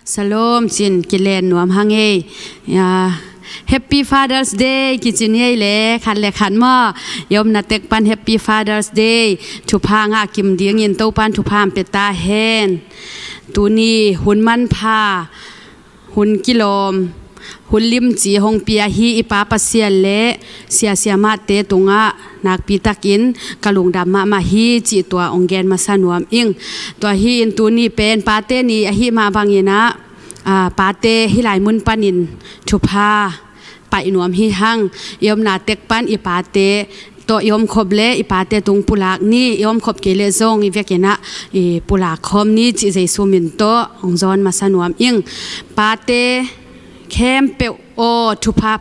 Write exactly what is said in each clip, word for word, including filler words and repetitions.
Shalom cin kilen nuam hang ei. Ya, Happy Father's Day kici ni ei le, khat le khat maw. I omna tek pan Happy Father's Day. Thupha ngah kim dingin Topan thupha hong pia ta hen. Tuni hun manpha, hun kilawm, hun limci hong pia hi i Pa Pasian le siasia mahte tungah nakpi takin ka lungdam mahmah hi cih tua hong gen masa nuam ing. Tua hi-in tuni pen pate ni ahi mah bangin ah, aa, pate hih lai mun panin thupha paih nuam hi hang. I omna tek pan i pate tawh i omkhop le i pate tung pulak ni, i omkhop kei le zong i vekin ah i pulak khawm ni cih Jesu min tawh hong zawn masa nuam ing. Pate khempeuh aw thupha,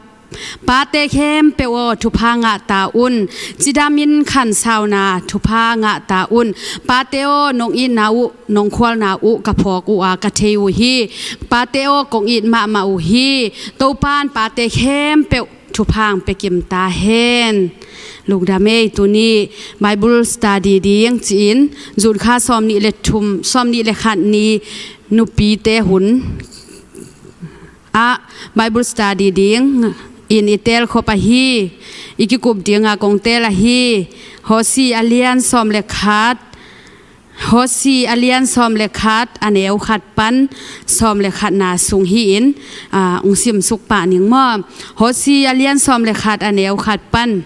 pate khempeuh aw thupha ngah ta un. Cidamin khansauna thupha ngah ta un. Pate aw, nong itna uh, nong khualna uh ka phawk uh a, ka thei uh hi. Pate aw, kong it mahmah uh hi. Topan pate khempeuh thupha hong pia kim ta hen. Lungdam ei. Tuni Bible study ding ci-in June kha sawmnih le thum, sawmnih le khat ni nupite hun ah Bible study dingin i teel khop ahi, i kikup dinga kong teel ahi, Hosea a lian sawm le khat, Hosea a lian sawm le khat, a neu khat pan sawm le khatna sung hi-in, aa, hong simsuk pah ning maw. Hosea a lian sawm le khat, a neu khat pan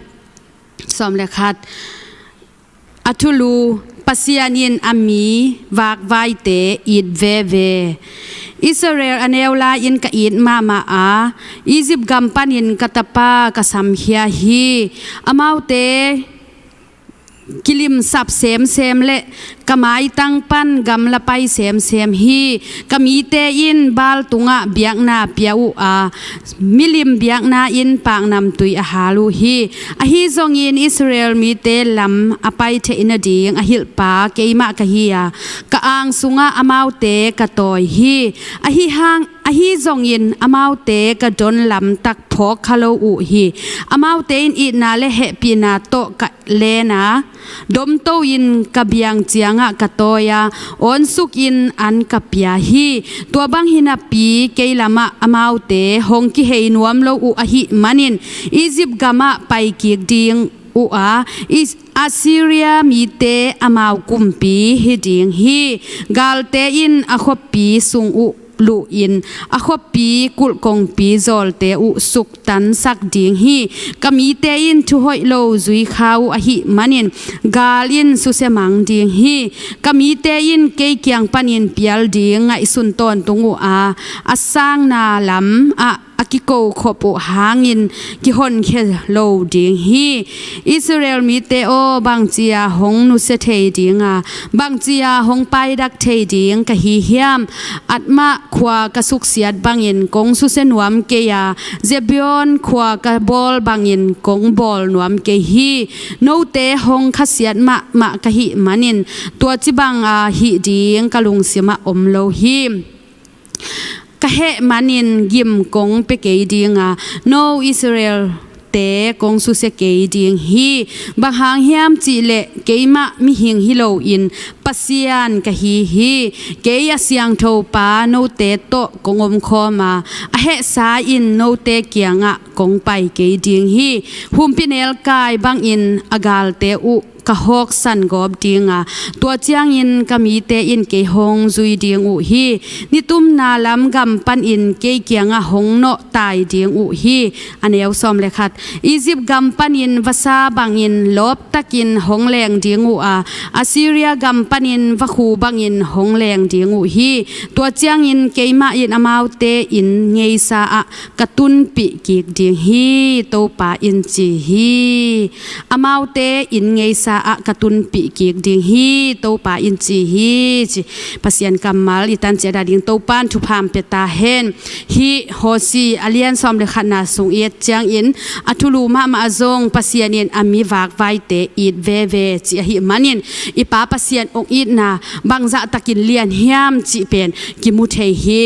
sawm le khat. A thulu: Pasian in a mi vakvaite it veve. Israel a neu lai-in ka it mahmah a, Egypt gam panin ka tapa ka samkhia hi. Amaute kilimsap semsem le ka maitang pan gamla pai semsem hi. Ka mite in Baal tungah biakna pia uh a, milim biakna in paknamtui a hal uh hi. Ahi zongin Israel mite lam a pai theih nading a hilhpa keimah ka hi a, ka ang sungah amaute ka tawi hi. Ahi hang, ahi zongin amaute ka don lamtak phawk kha lo uh hi. Amaute in itna le hehpihna tawh ka len a, domto in ka biang ciangah ka tawi a, awnsukin an ka pia hi. Tua bang hi napi kei lamah amaute hong kihei nuam lo uh ahih manin Egypt gamah pai kik ding uh a, Is-, Assyria mite amau kumpi hi ding hi. Galte in a khuapi sung uh luhin a khuapi kulh kongpi zawlte uh suktansak ding hi. Ka mite in thuhoih lo zui kha uh ahih manin gal in susia mang ding hi. Ka mite in kei kiang panin pial ding ngaihsun tawntung uh a, a sangna lamah a kiko khop uh hangin kihonkhia lo ding hi. Israel mite aw, bangci-a hong nusia thei ding a, bangci-a hong paidak thei ding ka hi hiam? Admah khua ka suksiat bangin kong susia nuam kei a, Zeboiim khua ka bawl bangin kong bawl nuam kei hi. Note hong khasiat mahmah ka hih manin tua cibang a hih ding ka lungsimah om lo hi. Ka heh manin gim kong pia kei ding a, no Israel te kong susia kei ding hi. Bang hang hiam cihleh keimah mihing hi loin Pasian ka hi hi. Kei a siangtho pa note tawh kong omkhawm a, a hehsa in note kiangah kong pai kei ding hi. Humpinelkai bangin a galte uh ka hawksan gawp ding a, tua ciangin ka mite in kei hong zui ding uh hi. Nitumna lam gam panin kei kiangah hong nawhtai ding uh hi. A neu sawm le khat. Egypt gam panin vasa bangin lawptakin hong leng ding uh a, Assyria gam panin vakhu bangin hong leng ding uh hi. Tua ciangin keimah in amaute inn ngeisa ah ka tunpih kik ding hi, Topa in ci hi. Amaute inn ngeisa ah ka tunpih kik ding hi, Topa in ci hi, ci. Pasian kammal i tan ciat a ding Topan thupha hong pia ta hen. Hih Hosea a lian sawm le khatna sung i et ciangin a thulu mahmah zong Pasian in a mi vakvaite it veve ci ahih manin i Pa Pasian hong itna bangzah takin lian hiam cih pen kimu thei hi.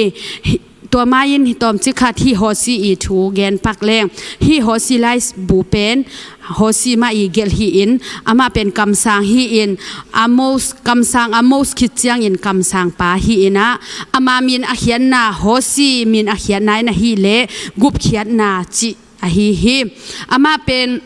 Tua mai-in hi tawmcik khat hih Hosea i thu gen pak leng. Hih Hosea laibu pen Hosi mah i gelh hi-in, amah pen kamsang hi-in, Amos, kamsang Amos khit ciangin kamsangpa hi-in ah, ama min a khiatna, Hosi min a khiatna in ahih leh gupkhiatna cih ahi hi. Amah pen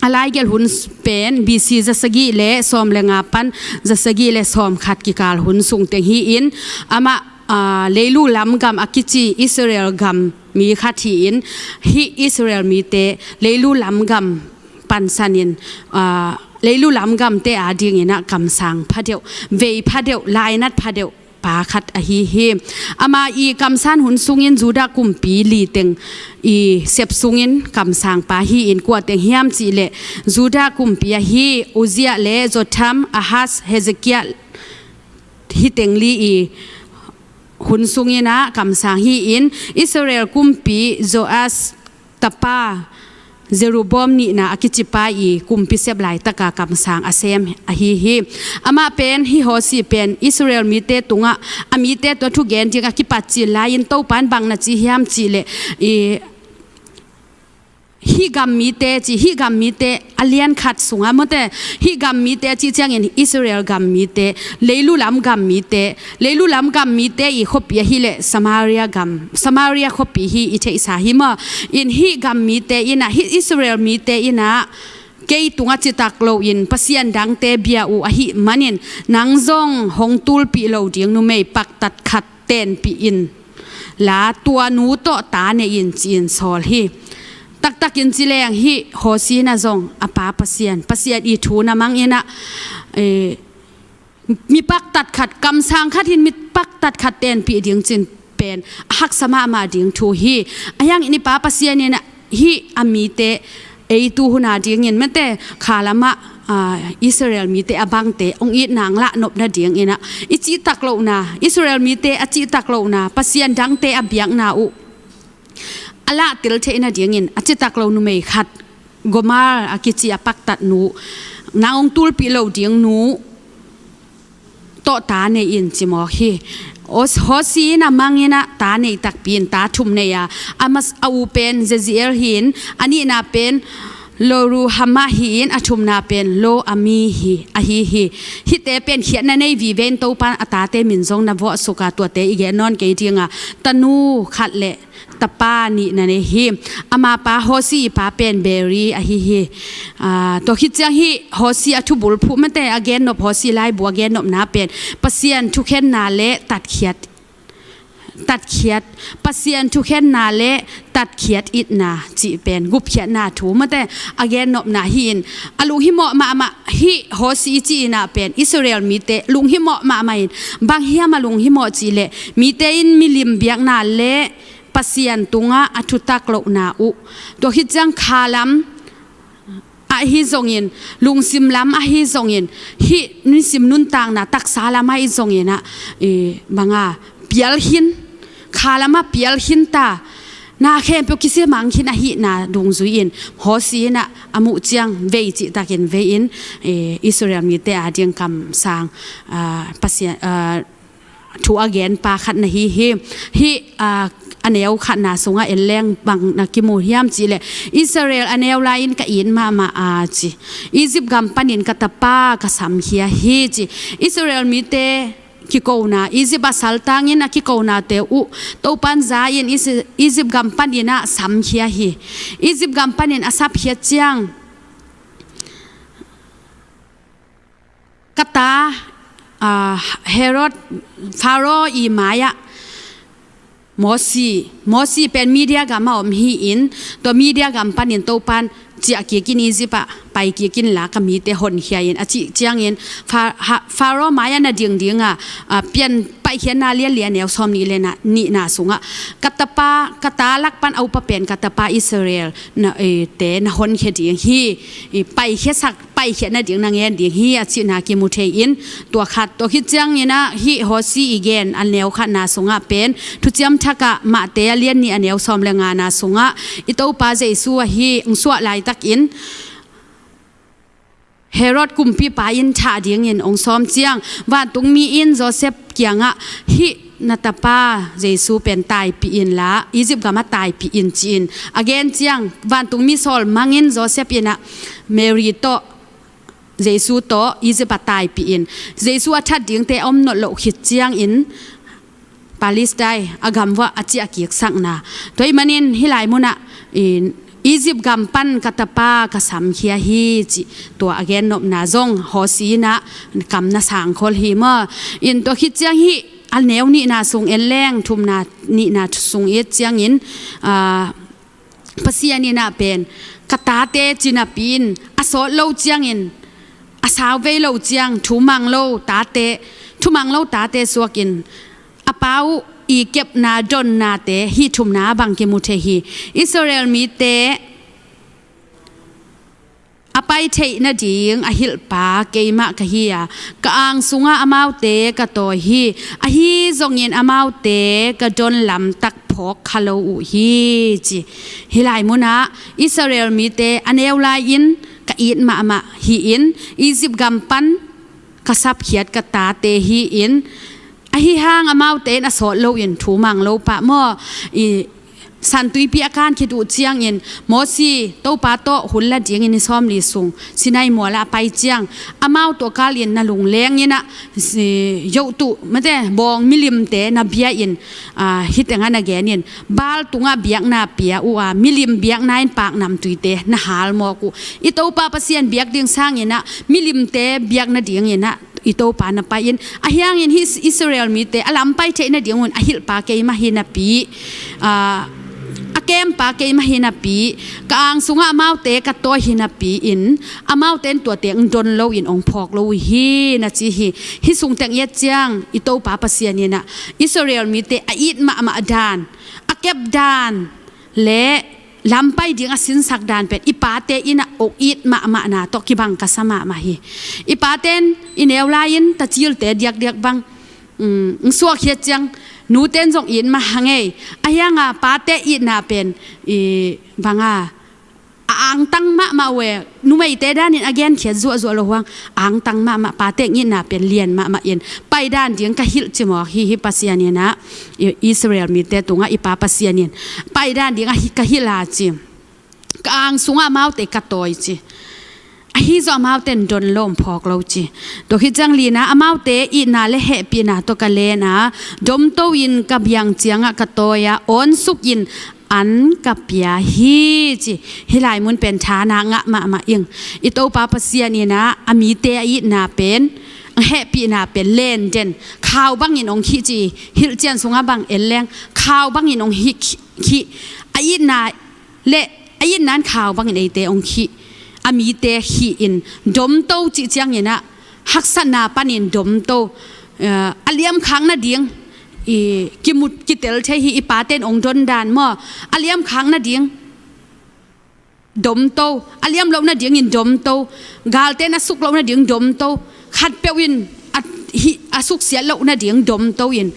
a laigelh hun pen B C zasagih le sawm le nga pan zasagih le sawmkhat kikal hun sung teng hi-in, amah, aa, leilu lamgam a kici Israel gam mi khat hi-in, hih Israel mite leilu lamgam pansanin, aa, leilu lamgamte adingin ah kamsang phadeuh, vei phadeuh, lainat phadeuh pa khat ahi hi. Ama i kamsan hun sungin Judah kumpi li teng i sep sungin kamsangpa hi-in, kua teng hiam cih leh Judah kumpi ahi Uzziah le Jotham, Ahaz, Hezekiah, hih teng li i hun sungin ah kamsang hi-in, Israel kumpi Joas tapa Jeroboam nihna a kicipa i kumpi sep laitaka kamsang a sem ahi hi. Amah pen, hih Hosi pen Israel mite tungah a mite tungah thugen ding a kipat cil lai-in Topa in bang na ci hiam cih leh, i, hih gam mite ci, hih gam mite a lian khat sungah, mawte, hih gam mite cih ciangin Israel gam mite, leilu lam gam mite, leilu lam gam mite i khuapi ahih leh Samaria gam, Samaria khuapi hi i theihsa hi maw. In hih gam mite in ah, hih Israel mite in ah kei tungah citak loin pasian dangte bia uh ahih manin, nang zong hong tulpih lo ding numei paktat khat tenpih in la, tua nu tawh ta nei in, ci-in sawl hi. Taktakin ci leng hih Hosi in ah zong a pa Pasian, Pasian i thu na mang in ah, eh, mi paktat khat, kamsang khat in mi paktat khat tenpih ding cih pen a haksa mahmah ding thu hi. Ahi hangin i pa Pasian in ah hih a mite ei tu hun adingin, mate, kha lamah, aa, Israel mite a bangte hong it nang lah nop nadingin ah, i cihtak lohna, Israel mite a cihtak lohna, pasian dangte a biakna uh a lah tel theih nadingin a citak lo numei khat, Gomer a kici a paktat nu, nang hong tulpih lo ding nu tawh ta nei in, ci mawk hi. Hos-, Hosi in a mang in ah ta nei takpi in ta thum nei a, a mas-, a u pen Jeziel hi-in, a nihna pen Loruhamah hi-in, a thumna pen Lo-ammi hi, ahi hi. Hihte pen khiatna nei vive in Topa in a tate min zong na vuahsuk a, tuate i gen nawn kei ding a, tanu khat le tapa nih na nei hi. Ama pa Hosi i pa pen Beri ahi hi. Aa, tua khit ciang hih Hosi a thubulphuh, mate, a gennop, Hosi laibu a gennopna pen Pasian thukhenna le tatkhiat, tatkhiat, Pasian thukhenna le tatkhiat itna cih pen gupkhiatna thu, mate, a gennopna hi-in, a lunghimawh mahmah, hih Hosi i cih in ah pen Israel mite lunghimawh mahmah in, bang hiam a lunghimawh cih leh mite in milim biakna le Pasian tungah a thutak lohna uh, tua khit ciang kha lam ahi zongin, lungsim lam ahi zongin, hih nisim nuntakna taksa lam ahi zongin ah, i, bang a, pial khin, kha lamah pial khin ta, na khempeuh kisia mang khin ahihna dungzui in, Hosi in ah a muh ciang vei cihtakin vei in, i, Israel mite ading kamsang, aa, Pasian, aa, thu a genpa khat na hi hi. Hih, aa, a neu khatna sungah en leng bang na kimu hiam cih leh, Israel a neu lai-in ka it mahmah a, ci. Egypt gam panin ka tapa ka samkhia hi, ci. Israel mite kikona, Egypt a saltangin a kikonate uh Topa in za-in Is-, Egypt gam panin ah samkhia hi. Egypt gam panin a sapkhiat ciang, ka ta, aa, Herod, Faro i mai-ah Mosi, Mosi pen Midia gam a om hi-in, tua Midia gam panin Topa in, ciah kik in, Egypt ah pai kik in la, ka mite honkhia in, a cih ciangin Fa-, ha-, Faro mai-ah na ding ding a, aa, Pian Paikhiatna lianlian neu sawm nih le na, nihna sungah, ka tapa, ka ta lak pan a upa pen ka tapa Israel na, eh, te na honkhia ding hi, i, paikhiasak, paikhiat nading na ngen ding hi, a cihna kimu thei in, tua khat. Tua khit ciangin ah hih Hosi i gen a neu khatna sungah pen Thuciam Thak ah Mate a lian nih a neu sawm le ngana sungah i Topa Jesu ahi hong suah laitakin Herod kumpipa in thah dingin hong sawm ciang, vantungmi in Joseph kiangah hih na tapa Jesu pen taipih inla, Egypt gamah taipih in ci-in a gen ciang, vantungmi sawl mangin Joseph in ah Mary tawh, Jesu tawh Egypt ah taipih in, Jesu a that dingte a om nawn loh khit ciangin Palestine a gam uah a ciah kiksakna. Tua ahih manin hih lai munah in, Egypt gam pan ka tapa ka samkhia hi cih tua a gennopna zong Hosea in ah kam na sangkhol hi maw. In tua khit ciang hih a neu nihna sung en leng, thumna nihna sung et ciangin, ah, Pasian in ah pen ka tate ci napi in a sawt lo ciangin, a sau vei lo ciang thumang lo tate, thumang lo tate suakin a pa uh i kepna donnate hih thumna bang kimu thei hi. Israel mite a pai theih nading a hilhpa keimah ka hi a, ka ang sungah amaute ka tawi hi. Ahi zongin amaute ka don lamtak phawk kha lo uh hi ci. Hih lai munah Israel mite a neu lai-in ka it mahmah hi-in, Egypt gam pan ka sapkhiat ka tate hi-in, ahi hang amaute in a sawt loin thumang lo pah maw. I San Tuipi a kan khit uh ciangin Mosi Topa tawh hun la dingin ni sawmli sung Sinai mualah a pai ciang, amau tawh kalin na lungleng in ah, si, yohtu mate bawng milimte na bia in, ah, hih tengah na gen in, Baal tungah biakna pia uh a, milim biakna in paknamtuite na hal mawk uh. I Topa Pasian biak ding sangin ah milimte biak nadingin ah i Topa na pai in, ahi hangin hih Israel mite a lam pai theih nadingun a hilhpa keimah hi napi, ah, a kempa keimah hi napi, ka ang sungah amaute ka tawi hi napi in, amaute in tuate hong don loin hong phawk lo uh hi na ci hi. Hih sung teng i et ciang i Topa Pasian in ah Israel mite a it mahmah dan, a kep dan le lam pai ding a sinsak dan pen i pate in ah hong it mahmahna tawh kibang ka sa mahmah hi. I pate in i neu lai-in tacilte diakdiak bang, um, hong suakkhiat ciang nute in zong it mah hang ei. Ahi hang a pate itna pen i bang a, a angtang mahmah uh e, numeite danin a genkhiat zuahzuah lo uh hang, angtang mahmah, pate hong itna pen lian mahmah in, pai dan ding ka hilh ci mawk hi. Hih Pasian in ah i Israel mite tungah i pa Pasian in pai dan ding a hi, ka hilh a ci. Ka ang sungah amaute ka tawi ci. Ahi zong amaute in don lo, hong phawk lo ci. Tua khit ciang lina, amaute itna le hehpihna tawh ka len a, domto in ka biang ciangah ka tawi a, awnsuk in an ka pia hi ci. Hih lai mun pen thana ngah mahmah ing. I Topa Pasian in ah a mite a itna pen, a hehpihna pen len den, khau bangin hong khih ci. Hilhcian sungah bang en leng khau bangin hong hih, khih, khih. A itna le a itna in khau bangin eite hong khih, a mite khih in, domto cih ciangin ah haksatna panin domto, eh, a liamkhak nading i kimu, kitel thei hi. I pate in hong don dan maw, a liamkhak nading domto, a liam loh nadingin domto, galte in a suk loh nading domto, khatpeuh in a, hi, a suksiat loh nading domto in,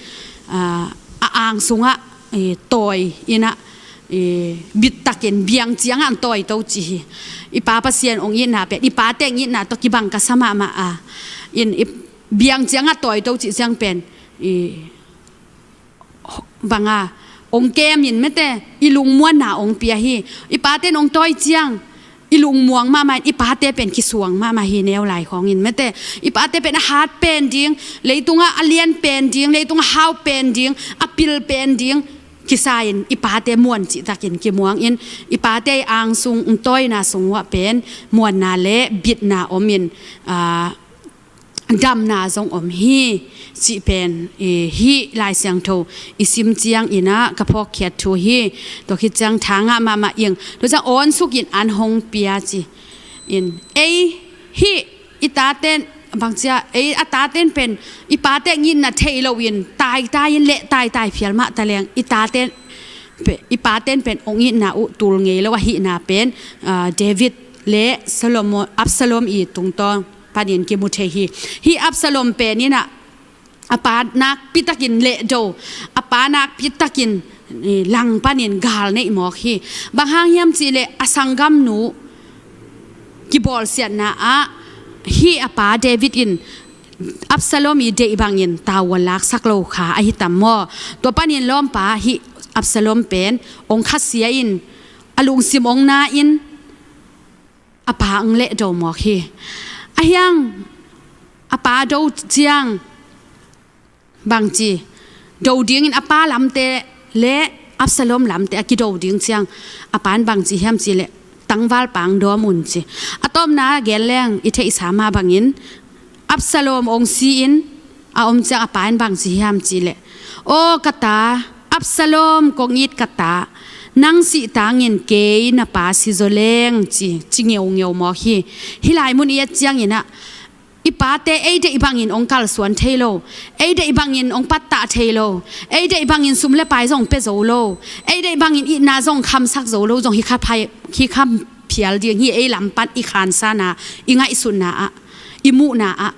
ah, a ang sungah, eh, tawi in ah, eh, bittakin biang ciangah hong tawito ci hi. I pa Pasian hong itna pen i pate hong itna tawh kibang ka sa mahmah a, in i biang ciangah tawito cih ciang pen i bang a, hong kem in mate, i lungmuanna hong pia hi. I pate in hong tawi ciang i lungmuang mahmah in, i pate pen kisuang mahmah hi. Neu lai khawngin mate, i pate pen a hat pen ding, leitungah a lian pen ding, leitungah a hau pen ding, a pil pen ding kisa in, i pate muan cihtakin kimuang in, i pate i ang sung hong tawina sung uah pen muanna le bitna om in, ah, damna zong om hi cih pen, eh, hih Lai Siangtho i sim ciangin ah ka phawkkhiat thu hi. Tua khit ciang thangah mahmah ing. Tua ciang awnsuk in an hong pia ci. In, ei hih i taten, bangcia, ei a taten pen i pate hong itna thei loin taitai in leh taitai phial mah taleng, i taten pe, i paten pen hong itna uh tul ngei lo ahihna pen, ah, David le Solomon, Absalom i tungtawn panin kimu thei hi. Hih Absalom pen in ah a pa nakpitakin lehdo, a pa nakpitakin, eh, lang panin gal neih mawk hi. Bang hang hiam cihleh a sanggamnu kibawlsiatna ah hih a pa David in Absalom i deih bangin tau a laksak lo kha ahi tam maw? Tua panin lawmpa hih Absalom pen ong khasia in, a lungsim ong na in, a pa ong lehdo mawk hi. Ahiang a pa do ciang bangci do dingin a pa lamte le Absalom lamte a kido ding ciang a pa in bangci hiam cih leh, tangvalpa ong dawm un ci. A tawpna gen leng i theihsa mah bangin Absalom ong si in a om ciang a pa in bangci hiam cih leh, "Aw ka ta, Absalom, kong it ka ta, nang sih tangin kei na pa si zaw leng," ci, ci ngeungeu mawk hi. Hih lai mun i et ciangin ah, i pate ei deih bangin ong kalsuan thei lo, ei deih bangin ong pattah thei lo, ei deih bangin sum le pai zong pia zo lo, ei deih bangin itna zong khamsak zo lo zong hi kha phai, hi kha phial ding hi, ei lam pan i khansana, i ngaihsutna ah, i muhna ah.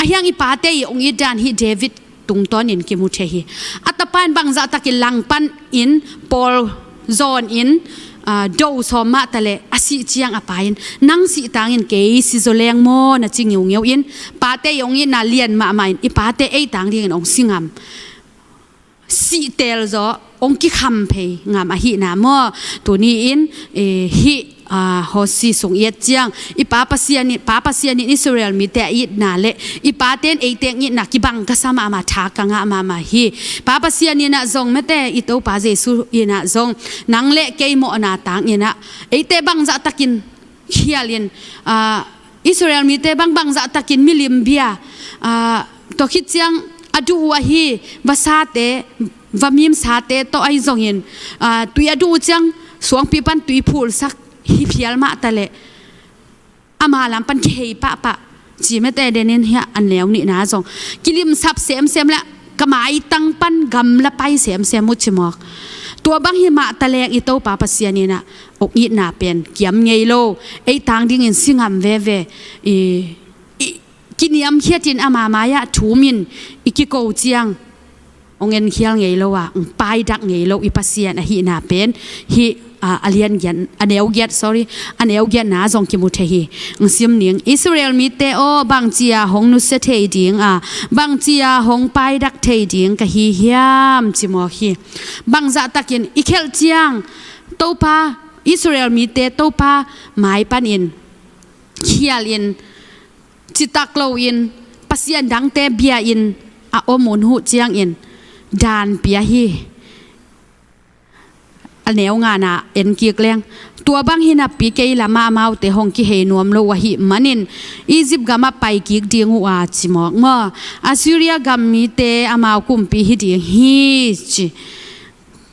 Ahiang i pate i ong it dan hih David tungtawnin kimu thei hi. A tapa in bangzah takin langpan in, pawl zawn in, aa, do sawm mah taleh a sih ciang a pa in, "Nang sih tangin kei si zaw leng maw?" na ci ngeungeu in, pate i ong itna lian mahmah in, i pate ei tang dingin ong si ngam, sih teel zaw ong kikham phei ngam ahihna maw? Tuni in, eh, hih, aa, Hosea sung i et ciang, i Pa Pasian in, Pa Pasian in Israel mite a itna le i pate in eite ong itna kibang ka sa mahmah, tha ka ngah mahmah hi. Pa Pasian in ah zong mate, i Topa Jesu in ah zong nang le kei mawhna tangin ah eite bangzah takin khial in, aa, Israel mite bang bangzah takin milim bia, aa, tua khit ciang a duh uh ahi vasate, vamimsate tawh ahi zongin, aa, tui a duh uh ciang suangpi pan tui phulsak hi phial mah taleh ama lam pan kihei pahpah ci mate, den in hia a neu nihna zong kilimsap semsem le ka maitang pan gamla pai semsem uh ci mawk. Tua bang hi mah taleng i Topa Pasian in ah ong itna pen kiam ngei lo, ei tang dingin si ngam veve. I, i, kiniamkhiatin ama mai-ah thumin i kiko ciang ong enkhial ngei lo a, ong paidak ngei lo i Pasian ahihna pen hih, a, a lian giat, a neu giat, sorry, a neu giatna zong kimu thei hi. Ong sim ning, Israel mite aw, bangci-a hong nusia thei ding a, bangci-a hong paidak thei ding ka hi hiam ci mawk hi. Bangzah takin i khelh ciang Topa, Israel mite Topa mai panin khial in, citak loin pasian dangte bia in a om uh ciangin dan pia hi. A neu ngana en kik leng, tua bang hi napi kei lamah amaute hong kihei nuam lo uh ahih manin Egypt gamah pai kik ding uh a ci mawk maw? Assyria gam mite amau kumpi hi ding hi ci.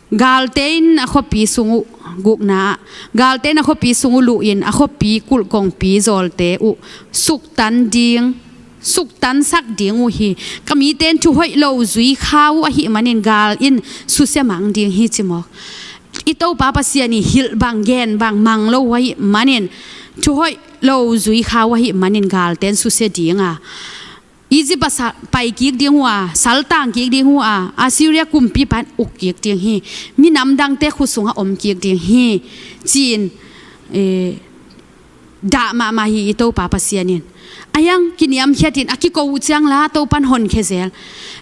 Galte in a khuapi sung uh, gukna ah, galte in a khuapi sung uh luh in a khuapi kulh kongpi zawlte uh suktan ding, suktansak ding uh hi. Ka mite in thuhoih lo zui kha uh ahih manin gal in susia mang ding hi ci mawk. I Topa Pasian i hilh bang, gen bang mang lo uh ahih manin, thuhoih lo zui kha uh ahih manin galte in susia ding a, Egypt ah sa-, pai kik ding uh a, saltang kik ding uh a, Assyria kumpipa in uk kik ding hi, minam dangte khut sungah om kik ding hi, ci-in, eh, dah mahmah hi i Topa Pasian in. A hiang kiniamkhiatin a kiko uh ciang la Topan honkhia zel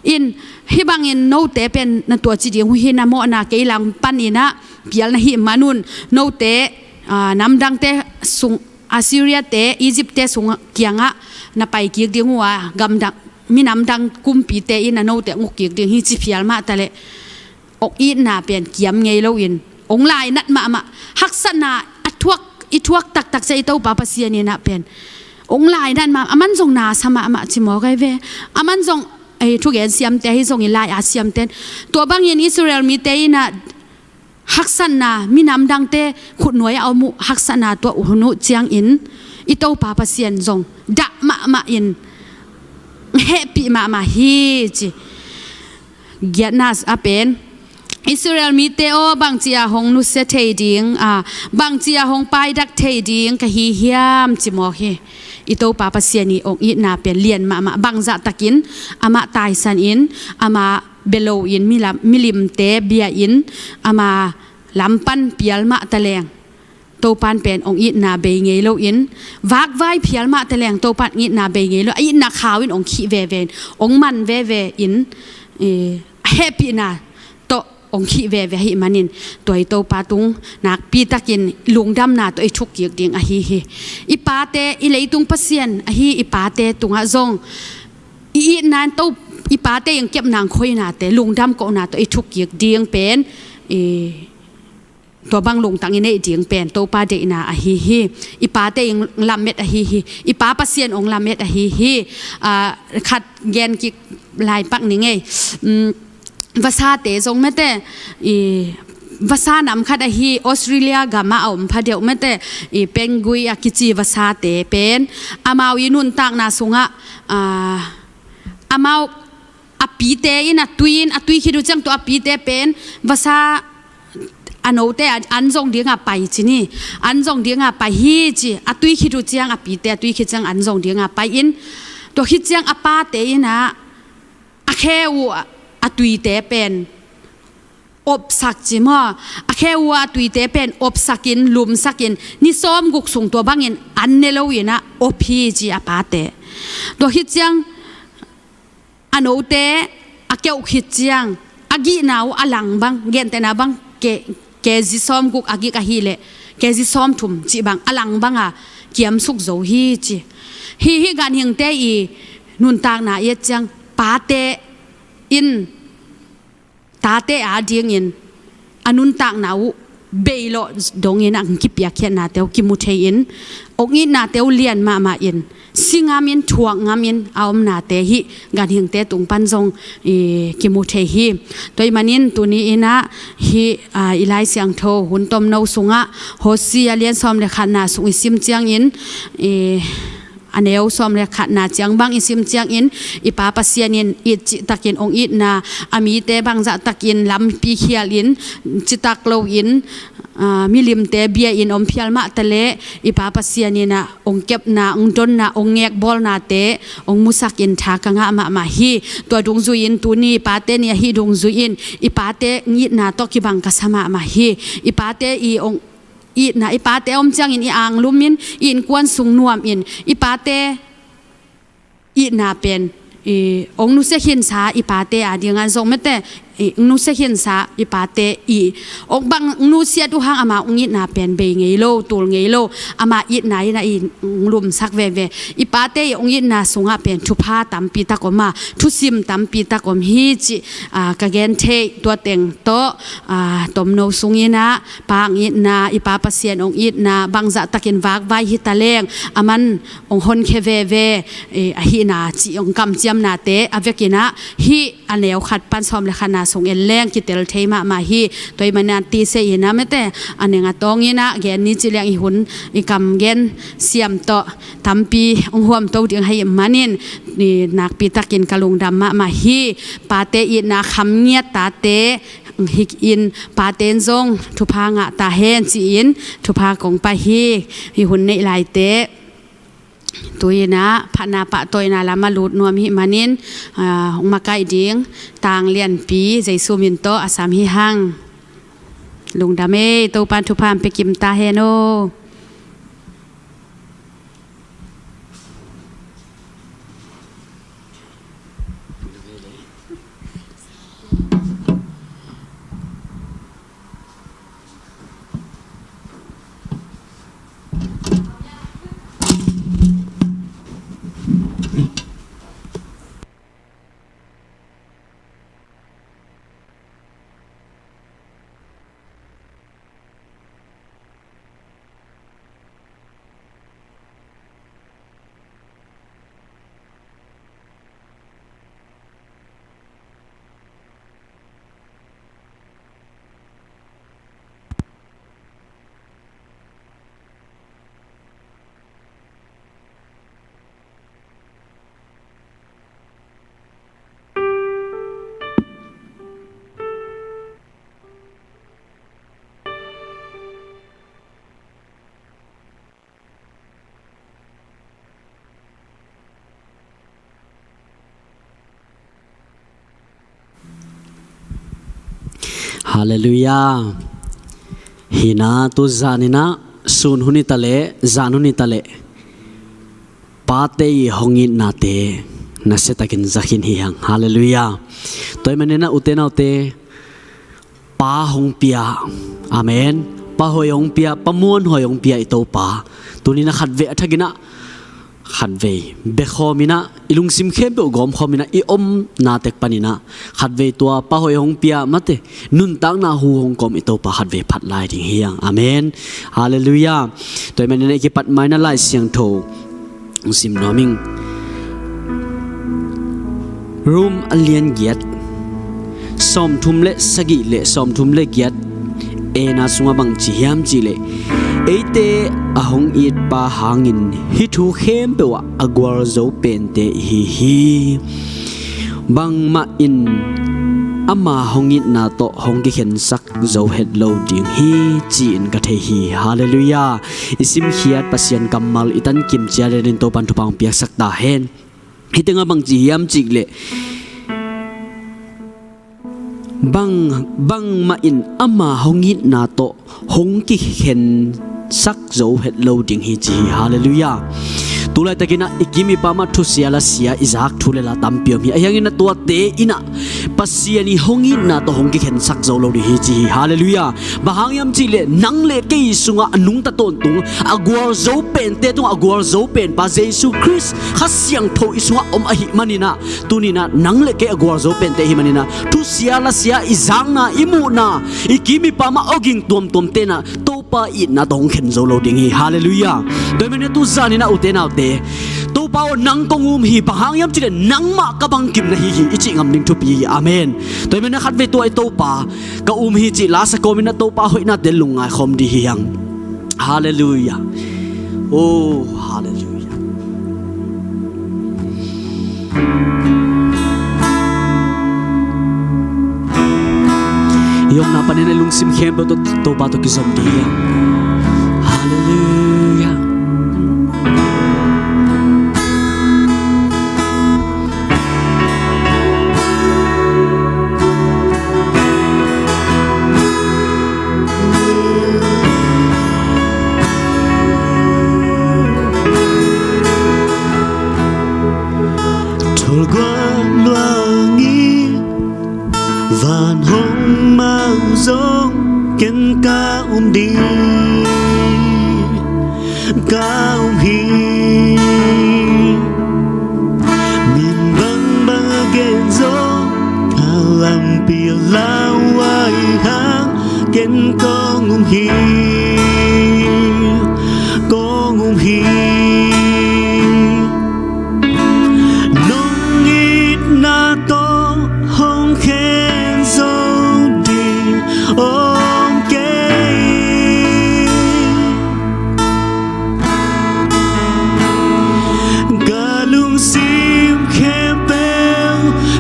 in, hih bangin note pen na tuaci ding uh hi, na mawhna kei lam panin ah pial na hih manun note, ah, namdangte sung, Assyria-te, Egypt-te sung kiangah na pai kik ding uh a, gamdang, minamdang kumpite in a note uk kik ding hi ci phial mah taleh, ong itna pen kiam ngei loin ong lainat mahmah. Haksatna a thuak, i thuak taktak ciang i Topa Pasian in ah pen ong lainat mahmah. Aman zong nasa mahmah ci mawk ai ve. Aman zong, ei, thugen siamte ahi zongin, lai-at siamte in, tua bangin Israel mite in ah haksatna, minam dangte khutnuai-ah a om uh haksatna tuah uh hun uh ciangin i Topa Pasian zong dah mahmah in hehpih mahmah hi ci. Giatna ah pen, Israel mite aw, bangci-a hong nusia thei ding a, bangci-a hong paidak thei ding ka hi hiam ci mawk hi. I Topa Pasian i ong itna pen lian mahmah, bangzah takin amah taisan in, amah bia loin, milam, milimte bia in, ama lam pan pial mah taleng, Topan pen hong itna bei ngei lo in, vakvai phial mah te leng Topan itna bei ngei lo, a itna khau in hong khih veve in, hong man veve in, eh, a hehpihna tawh hong khih veve ahih manin, tua i Topa tung nakpi takin lungdamna tawh i thuk kik ding ahi hi. I pate, i leitung Pasian ahi i pate tungah zong i itna in to, i pate i hong kepna hong khoinate lungdam kohna tawh i thuk kik ding pen, eh, tua bang lungtang i neih ding pen Topa deihna ahi hi. I pate i hong lamet ahi hi. I pa Pasian hong lamet ahi hi. Ah, khat gen kik lai pak ning ei. Mm, vasate zong mete, i vasa nam khat ahi Australia gamah a om phadeuh mete, i pengui a kici vasate pen amau i nuntakna sungah, ah, amau a pite in a tui in, a tui khit uh ciang tua a pite pen vasa a note a an zong dinga pai ci ni, an zong dinga pai hi ci, a tui khit uh ciang a pite a tui khit ciang an zong dinga pai in, tua khit ciang a pate in ah a khe uh a, a tuite pen opsak ci maw, a khe uh a tuite pen opsakin, lumsakin, ni sawmguk sung tua bangin an ne lo in ah op hi ci a pate. Tua khit ciang a note a keuh khit ciang a gihna uh a lang bang, gentehna bang ke, kezi sawmguk a gik ahileh kezi sawmthum cih bang a lang banga kiamsuk zo hi ci. Hih, hih ganhingte i nuntakna i et ciang pate in tate adingin a nuntakna uh beilawh dongin a hong kipiakkhiatnate uh kimu thei in, hong itnate uh lian mahmah in, si ngam in, thuak ngam in a omnate hih ganhingte tung pan zong i kimu thei hi. Tua ahih manin tuni in ah hih, ah, i Lai Siangtho hun tomno sungah Hosea lian sawm le khatna sung i sim ciangin, i a neu sawm le khatna ciang bang i sim ciangin, i Pa Pasian in it cihtakin hong itna, a mite bangzahtakin lampi khialin, citak loin, aa, milimte bia-in om phial mah taleh, i Pa Pasian in ah hong kepna, hong donna, hong ngekbawlnate hong musakin tha ka ngah mahmah hi. Tua dungzui-in tuni Pate Ni ahi dungzui-in i pate hong itna tawh kibang ka sa mahmah hi. I pate i hong itna, i pate a om ciangin i anglumin, i innkuan sung nuamin, i pate itna pen, i, hong nusia khinsa i pate adingah zong mete, i, hong nusia khinsa i pate i, hong bang hong nusiat uh hang amah hong itna pen bei ngei lo, tul ngei lo, amah itna in ah i hong lumsak veve. I pate i hong itna sungah pen thupha tampi tak om a, thusim tampi tak om hi cih, aa, ka gen thei. Tua teng tawh, aa, tomno sung in ah pa hong itna, i Pa Pasian hong itna, bangzahtakin vakvai hi taleng, aman hong honkhia veve, eh, ahihna cih hong kamciamnate a vekin ah, hih a neu khat pan sawm le khatna sung en leng kitel thei mahmah hi. Tua ahih manin ah tise in ah mete, a neng a tawng in ah gen ni ci leng i hun, i kam gen siam tawh tampi hong huamto ding ahih manin, i nakpi takin ka lungdam mahmah hi. Pate itna kham ngiat tate hih in, pate in zong thupha ngah ta hen ci-in thupha kong pia hi. Hih hun neih laite tu in ah phatna pahtawina lam a lut nuam ahih manin, aa, hong makaih ding Tang Lianpi Jesu min tawh a sam hi hang. Lungdam ei, Topan thupha hong pia kim ta hen aw. Halleluiah. Hi in ah tu zan in ah Sun hun hi ta leh, zan hun hi ta leh, pate i hong itnate nasiatakin za khin hi hang. Halleluiah. Tua ahih manin ah ute naute, pa hong pia, amen, pa hoih hong pia, pa muanhuai hong pia i Topa, tuni-in ah khatvei a thakin ah khatvei bekhawm in ah, i lungsim khempeuh gawmkhawm in ah, i omna tek panin ah khatvei tua pa hoih hong pia, mate, nuntakna hu hong kawm i Topa khatvei phat lai ding hi hang. Amen. Halleluiah. Tua ahih manin ah i kipat ma-in ah Lai Siangtho hong sim nuam ing. Rom a lian giat, sawmthum le sagih le sawmthum le giat, ena sungah bang ci hiam cih leh, eite a hong itpa hangin hih thu khempeuh ah a gualzo pente ihi hi. Bangmah in ama hong itna tawh hong kikhensak zo het lo ding hi, ci-in ka thei hi. Halleluiah. I simkhiat Pasian kammal i tankim ciat in Topa'n thupha hong piaksak ta hen. Hih tengah bang ci hiam cih leh, bang, bangmah in ama hong itna tawh hong kikhensak zo het lo ding hi, ci hi. Halleluiah. Tulaitakin ah i kim i pam ah thusia lasia i zak thu le la tampi om hi. Ahi hangin ah tuate in ah Pasian i hong itna tawh hong kikhensak zo lo ding hi, ci hi. Halleluiah. Bang hang hiam cih leh nang le kei sungah a nungta tawntung, a gualzo pente tungah a gualzo penpa Jesu Khrist Kha Siangtho i sungah om ahih manin ah, tuni-in ah nang le kei a gualzo pente i hih manin ah, thusia lasia i zakna, i muhna, i kim i pam ah awging tuamtuamte in ah Topa itna tawh hong khen zo lo ding hi. Halleluiah. Tua ahih manin ah tu zan in ah ute naute, Topa aw, nang kong um hi, bang hang hiam cih leh nangmah ka bangkim na hi hi, i cih ngam ding thupi hi. Amen. Tua ahih manin ah khatvei tua i Topa ka um hi cih la sa kawmin ah Topa hoihnate lungngai khawm ding hi hang. Halleluiah. Oh, halleluiah. I omna panin ah i lungsim khempeuh tawh Topa tawh kizom ding hi hang. Halleluiah. Tholguan luangin van hong mau zong ken ka um ding, ka um hi. Min bangbang a gen zong a lampi lauhuai hang, ken kong um hi, kong um hi. Nong itna tawh hong khen zo ding om kei. Ka lungsim khempeuh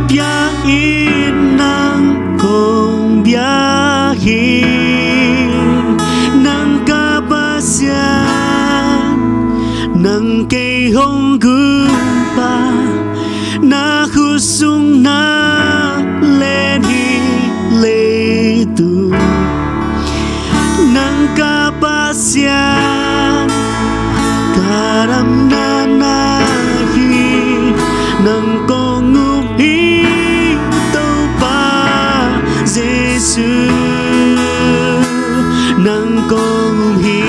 pia-in nang kong bia hi. Nang ka Pasian, nang kei hong gumpa, na khut sung na len hi leitung. Nang ka Pasian, ka damna na hi, nang kong um hi, Topa Jesu, nang kong um hi.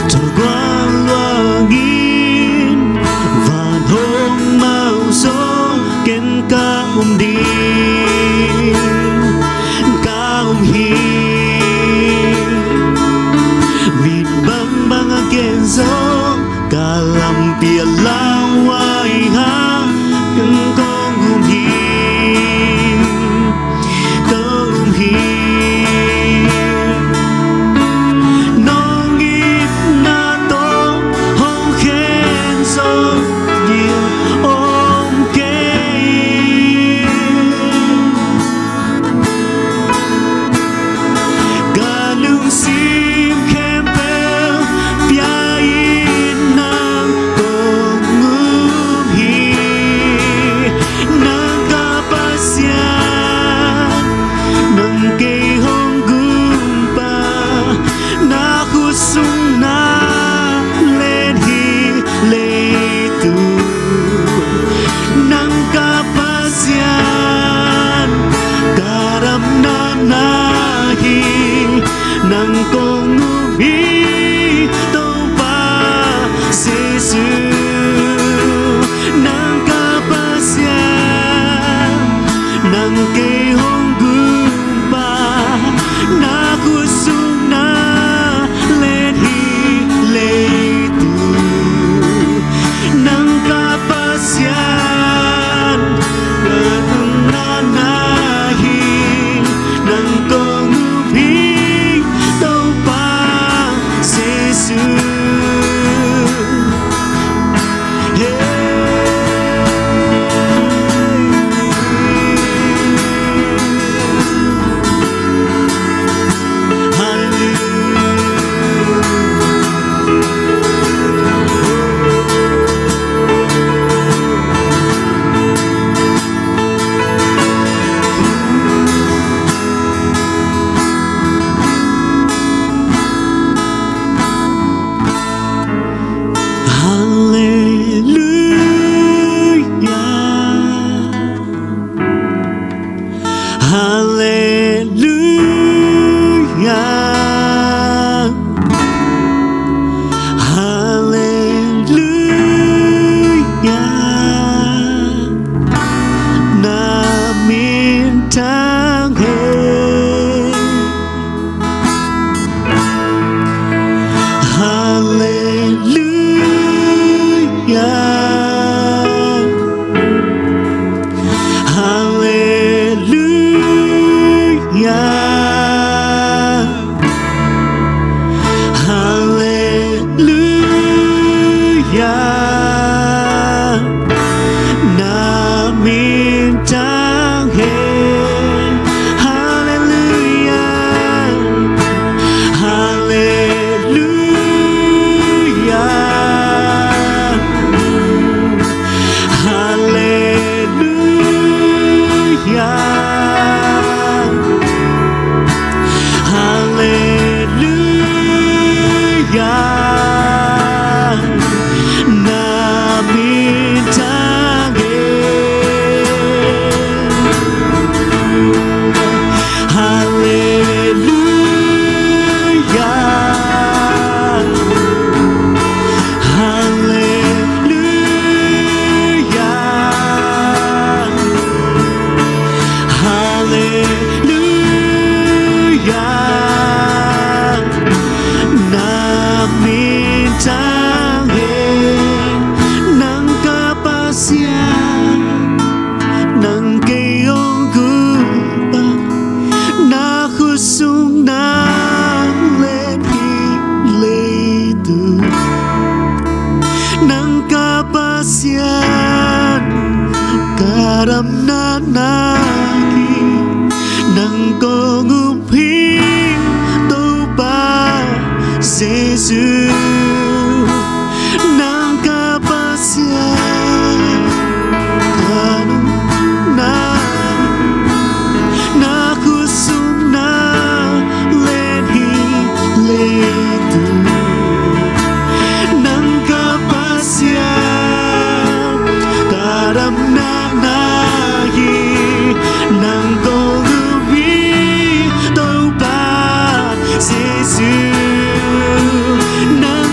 Tholguan luangin van hong mau zong ken ka um ding, ka um hi. Min bangbang a gen zong Hallelujah. Hallelujah. Hallelujah. Na min thang hen. Hallelujah. Hallelujah. Hallelujah. Na min thang hen. Hallelujah. Hallelujah. Hallelujah. Hallelujah. Na min thang hen. Hallelujah. Hallelujah. Hallelujah. Na min thang hen. Nang ka Pasian, nang kei hong kumpa, na khut sung na len hi leitung. Nang ka Pasian, ka damna na hi, nang kong um hi, Topa Jesu. Nang ka Pasian, ka damna, na khut sung na len hi leitung. Nang ka Pasian, ka damna na hi, nang kong um hi, Topa Jesu. Nang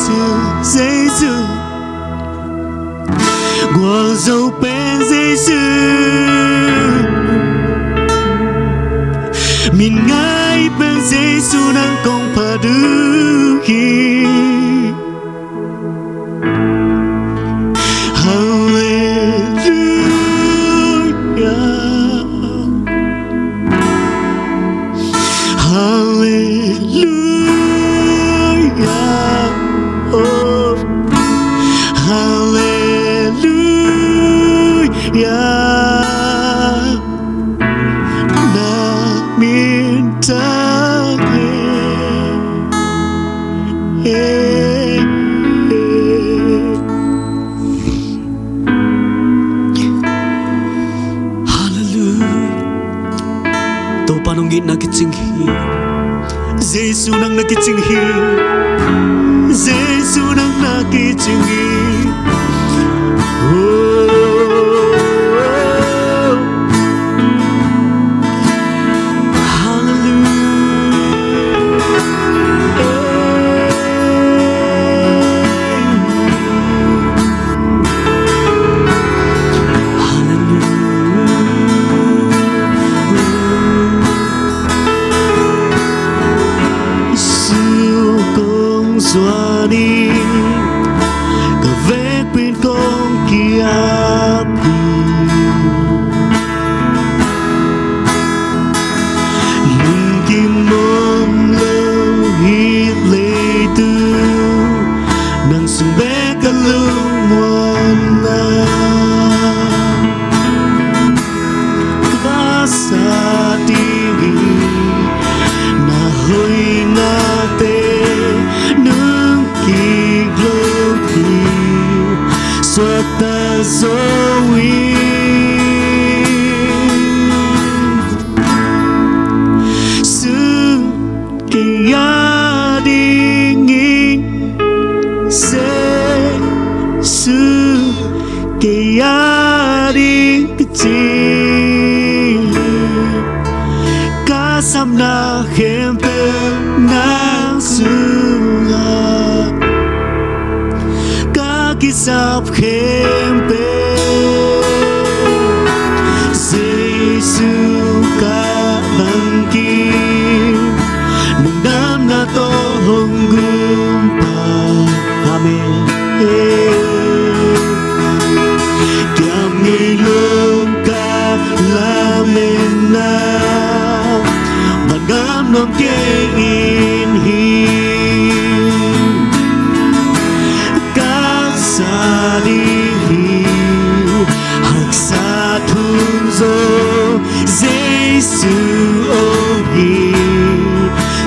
Jesu, gualzo pen Jesu, min ngai pen Jesu nang kong phat uh hi. Halleluia. Halleluia. Oh. Halleluia. Na min thang hi. Halleluia. Topa nong itna kicing hi. Jesu nang na kicing hi. Jesu nang na kicing hi. Oh. Halleluia. Halleluia. Jesu kong zuan hi, ka vekpi in kong ki-ap hi. Lungkim om lo hi leitung, nang sung bek ka lungmuanna. Ka sa ding hi, na hoihnate nong kiglo hi, suakta zo hi. Jesu kei a ding hi, Jesu kei a ding hi. Ka sapna khempeuh nang sungah, ka kisap khempeuh Jesu ka bangkim, lungdamna tawh hong gum pah. Amen. Kiam ngei lo ka lametna, van gam nuam kei in hi. Ka sa ding hi, haksa thu zong Jesu om hi.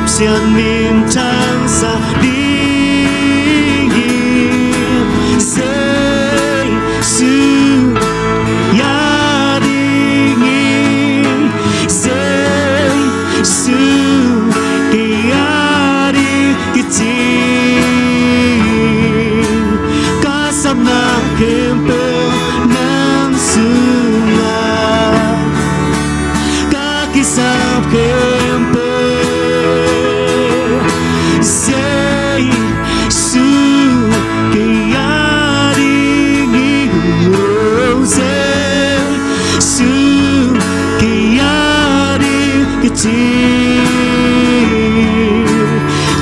Pasian min thangsak ding hi. Jesu a ding hi. Jesu kei a ding hi. Ka sapna khempeuh nang sungah, ka kisap khempeuh Jesu kei a ding hi. Oh, Jesu kei a ding hi.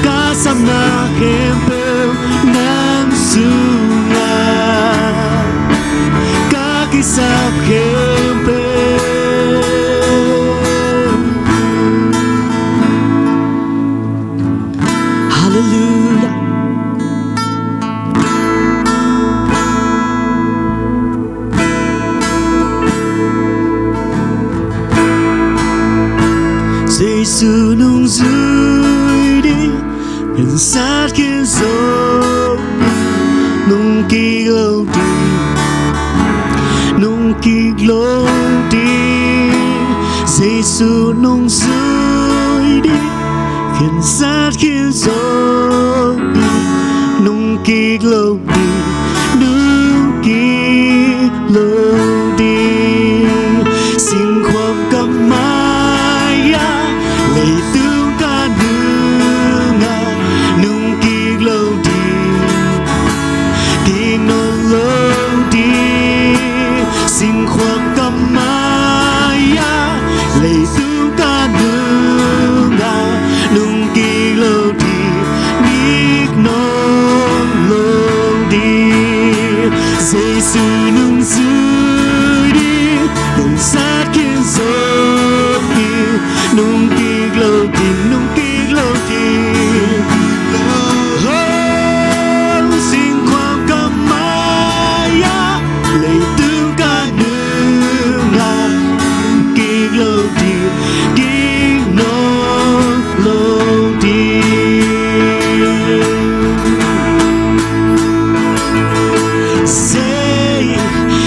Ka sapna khempeuh nang sungah, ka kisap khempeuh. Halleluia. Jesu nong zui ding, khensat khin zawh ding, nong kik lo ding, nong kik lo ding. Jesu nong zui ding, khensat khin zawh ding, nong kik lo ding, nong kik lo ding. Singkhuam ka mai-ah, leitung ka nungah, nong kik lo ding, Singkhuam ka mai-ah, leitung ka nungah, nungkik lo ding, gik nawn lo ding. Jesu nungzui ding, nungsat khin zo ding, nungkik lo ding, nungkik lo ding. Oh, singkhuam ka mai-ah, leitung ka nungah, kik lo ding, gik nawn lo ding.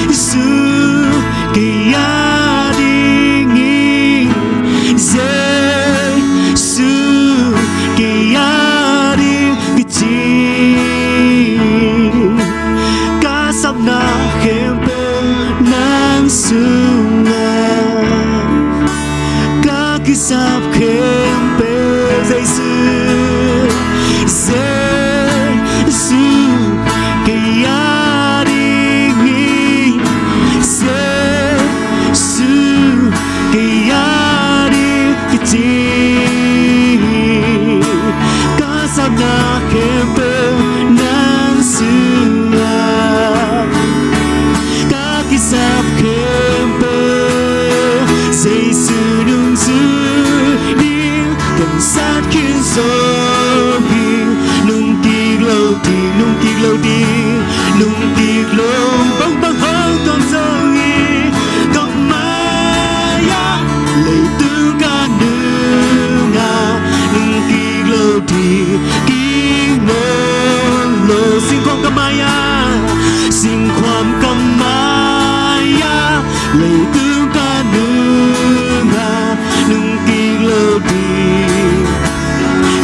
Jesu kei a ding hi, Jesu kei a ding hi ci. Ka sapna khempeuh nang sungah, ka kisap khempeuh Jesu, Jesu kei a ding hi, Jesu kei a ding hi ci. Ka sapna khempeuh nang sungah, ka kisap khempeuh Jesu nungzui ding, nungsat khin zo ding, nungkik lo ding, nungkik lo ding, nungkik lo bangbang hong tuam zo hi. Ka mai-ah, leitung ka nungah, nungkik lo ding, gik nawn lo. Singkhuam ka mai-ah, singkhuam ka mai-ah, leitung ka nungah, nungkik lo ding,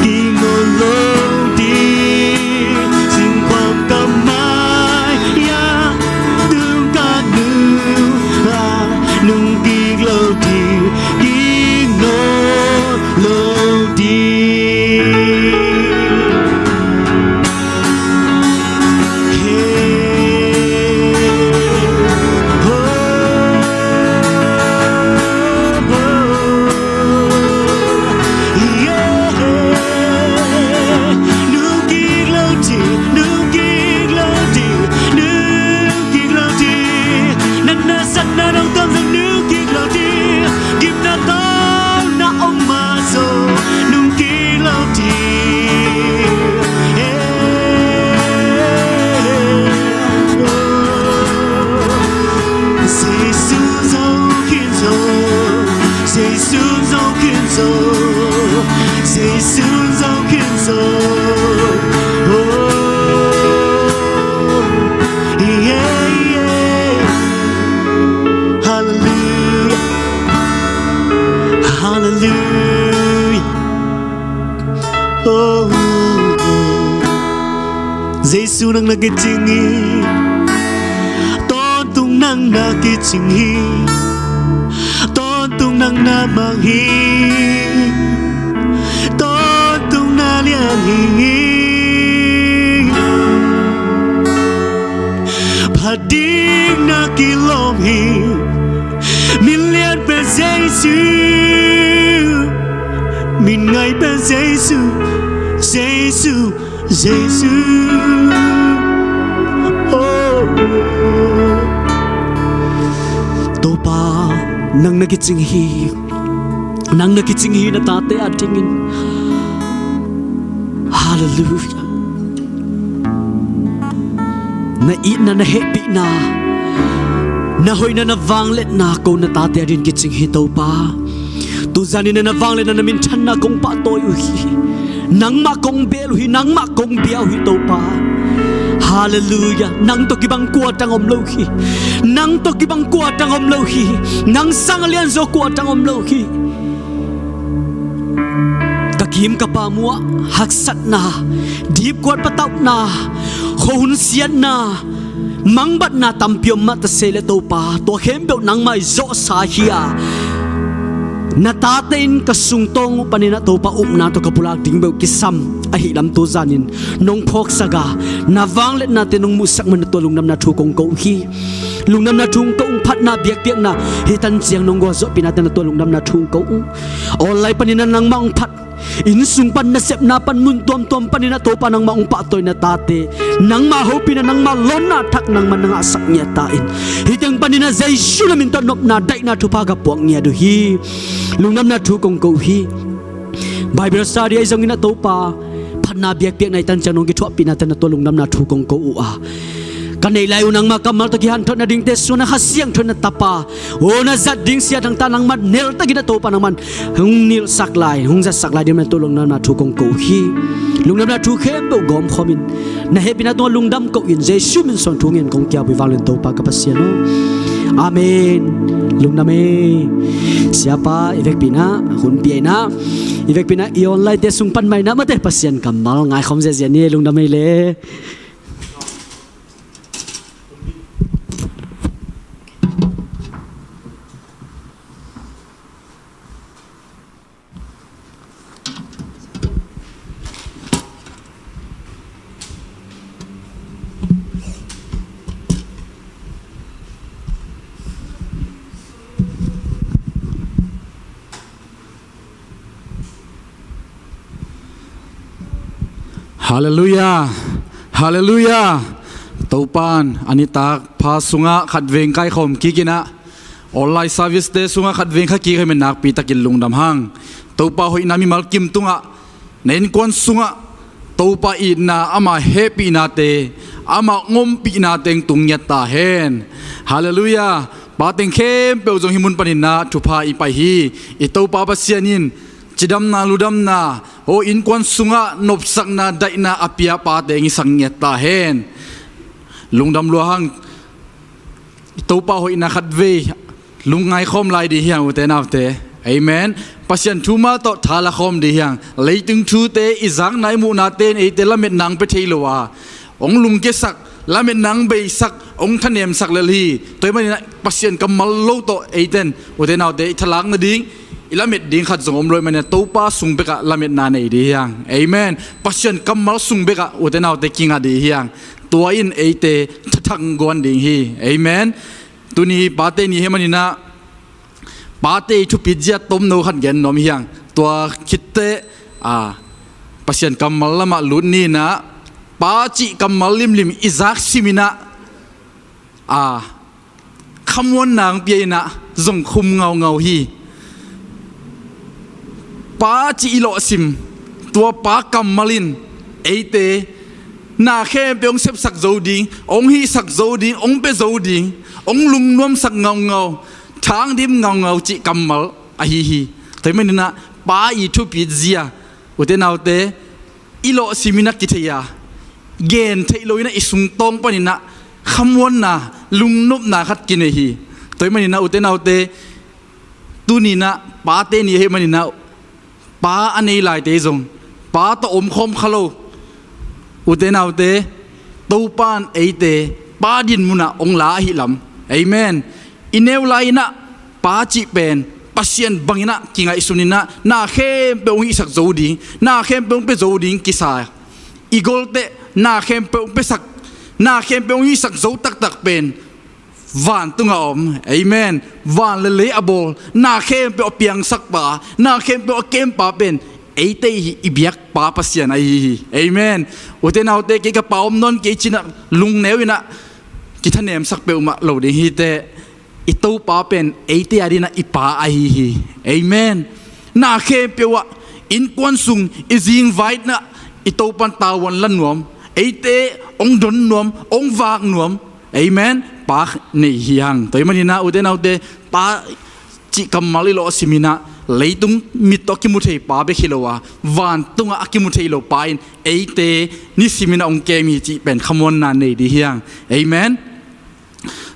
gik nawn lo ding. Singkhuam ka mai-ah, leitung ka nungah, nungkik lo ding, gik nawn lo ding. Gimna tawh na om mah zong nungkik lo ding. Eh, oh. Jesu zong khin zo, Jesu zong khin zo, Jesu zong khin zo. Oh, yeah, yeah. Hallelujah. Hallelujah. Oh, Jesu nang na kicing hi. Tawntung nang na kicing hi. Tawntung nang na mang hi. Tawntung na lian hi. Phat ding na kilawm hi. Min lian pen Jesu, min ngai pen Jesu, Jesu, Jesu. Oh. Topa, nang na kicing hi. Nang na kicing hi na tate adingin. Hallelujah. Na itna, na hehpihna, na hoihna, na vangliatna ko na tate adingin kicing hi Topa. Tuzanin na vangliatna, na minthanna kong pahtawi uh hi. Nangmah kong bel uh hi, nangmah kong bia uh hi Topa. Hallelujah. Nang tawh kibang kua tang om lo hi. Nang tawh kibang kua tang om lo hi. Nang sang a lianzaw kua tang om lo hi. Ka kim ka pam uh ah haksatna, dipkuat patauhna, khuahun siatna, mangbatna tampi om mah ta se le Topa, tua khempeuh nangmah i zawhsa hi a, Na tate in ka sungtawng uh panin ah Topa upna tawh ka pulak ding beuh kisam ahih lam tu zanin nong phawksak a, na vangliatnate nong muhsak manin tua lungdamna thu kong ko uh hi. Lungdamna thu kong ko uh, phatna biakpiakna, hih tan ciang nong gualzawhpihnate na tua lungdamna thu kong ko uh. Online panin ah nangmah hong phat, inn sung pan, nasepna pan, mun tuamtuam panin ah Topa nangmah hong pahtawi na tate, nangmah hopihna, nangmah lawnna thak nangmah na ngahsak ngiat ta in, hih teng panin ah Jesu na min tawh nopna daihna thupha ka puak ngiat uh hi. Lungdamna thu kong ko uh hi. Bible study ahi zongin ah Topa, phatna biakpiakna hih tan ciang nong kithuahpihnate na tua lungdamna thu kong ko uh a, ka neih lai uh nangmah kammal tawh kihanthawn nadingte sungah na Kha Siangtho in na tapa, oh, na zat ding siathangte nangmah neltakin ah Topa nangmah hong nilhsak lai, hong zatsak lai ding manin tua lungdamna thu kong ko uh hi. Lungdamna thu khempeuh gawmkhawmin na hehpihna tungah lungdam kohin Jesu min suang thu ngen kong kiabui vanglian Topa ka Pasian aw. Amen. Lungdam e. Siapa, i vekpi in ah hun pia in ah, i vekpi in ah i online-te sung pan mah in ah, mate, Pasian kammal ngaikhawm ziahziah ni. Lungdam e le. Halleluiah. Halleluiah. Topa in a nitak pha sungah khatvei kaikhawm kik in ah, online service-te sungah khatvei kha kik ahih manin nakpi takin lungdam hang. Topa hoihna mimal kim tungah, na innkuan sungah Topa itna, ama hehpihnate, ama hong ompihnate hong tung ngiat ta hen. Halleluiah. Pa teng khempeuh zong hih mun panin ah thupha i pai hi. I Topa Pasian in cidamna, ludamna, aw, innkuan sungah nopsakna, daihna a pia pate hong hisak ngiat ta hen. Lungdam lua hang. I Topa hoihna khatvei lungngai khawm lai ding hi hang, ute naute. Amen. Pasian thu mah tawh tha la khawm ding hi hang. Leitung thute, i zakna, i muhnate in eite lametna hong pia thei lo a, hong lungkiasak, lametna hong beisak, hong thanemsak lel hi. Tua ahih manin ah Pasian kammal lo tawh eite in, ute naute, i thalak nading, i lamet ding khat zong om lo ahih manin ah Topa sung bekah lametna nei ding hi hang. Amen. Pasian kammal sung bekah, ute naute, kinga ding hi hang. Tua in eite thathang guan ding hi. Amen. Tuni Pate Ni ahih manin ah, pate i thupit zia tomno khat gen nuam hi hang. Tua khit teh, a, Pasian kammal lamah lut ni in ah, pa cih kammal limlim i zak sim in ah, a, khamuanna hong pia in ah zong khum ngaungau hi. Pa cih i lawhsim, tua pa kammal in eite na khempeuh hong sepsak zo ding, hong hihsak zo ding, hong pia zo ding, hong lungnuamsak ngaungau, thang dim ngaungau cih kammal ahi hi. Tua ahih manin ah pa i thupit zia, ute naute, i lawhsim in ah kithei a, gen theih lo in ah i sungtawng panin ah khamuanna, lungnopna khat kinei hi. Tua ahih manin ah, ute naute, tuni in ah Pate Ni ahih manin ah, pa a nei laite zong pa tawh omkhawm kha lo, ute naute, Topa in eite pa dinmun ah hong la ahih lam. Amen. I neu lai in ah pa cih pen Pasian bangin ah kingaihsun in ah, na khempeuh hong hihsak zo ding, na khempeuh hong pia zo ding kisa. I gol teh na khempeuh hong piasak, na khempeuh hong hihsak zo taktak pen vantung a om. Amen. Van le lei a bawl, na khempeuh a piangsak pa, na khempeuh a kem pa pen eite i biak pa Pasian ahi hi. Amen. Ute naute, kei ka pa om nawn kei ci in ah lungneu in ah kithanemsak peuhmah lo ding hi teh, i Topa pen eite adingin ah i pa ahi hi. Amen. Na khempeuh ah, innkuan sung, i zingvai in ah i Topa in tavuan la nuam, eite hong don nuam, hong vak nuam. Amen. Pa nei hi hang. Tua ahih manin ah, ute naute, pa cih kammal i lawhsim in ah, leitung mit tawh a kimu thei pa bek hi lo a, vantungah a kimu thei lo pa in eite nisim in ah hong kem hi cih pen khamuanna nei ding hi hang. Amen.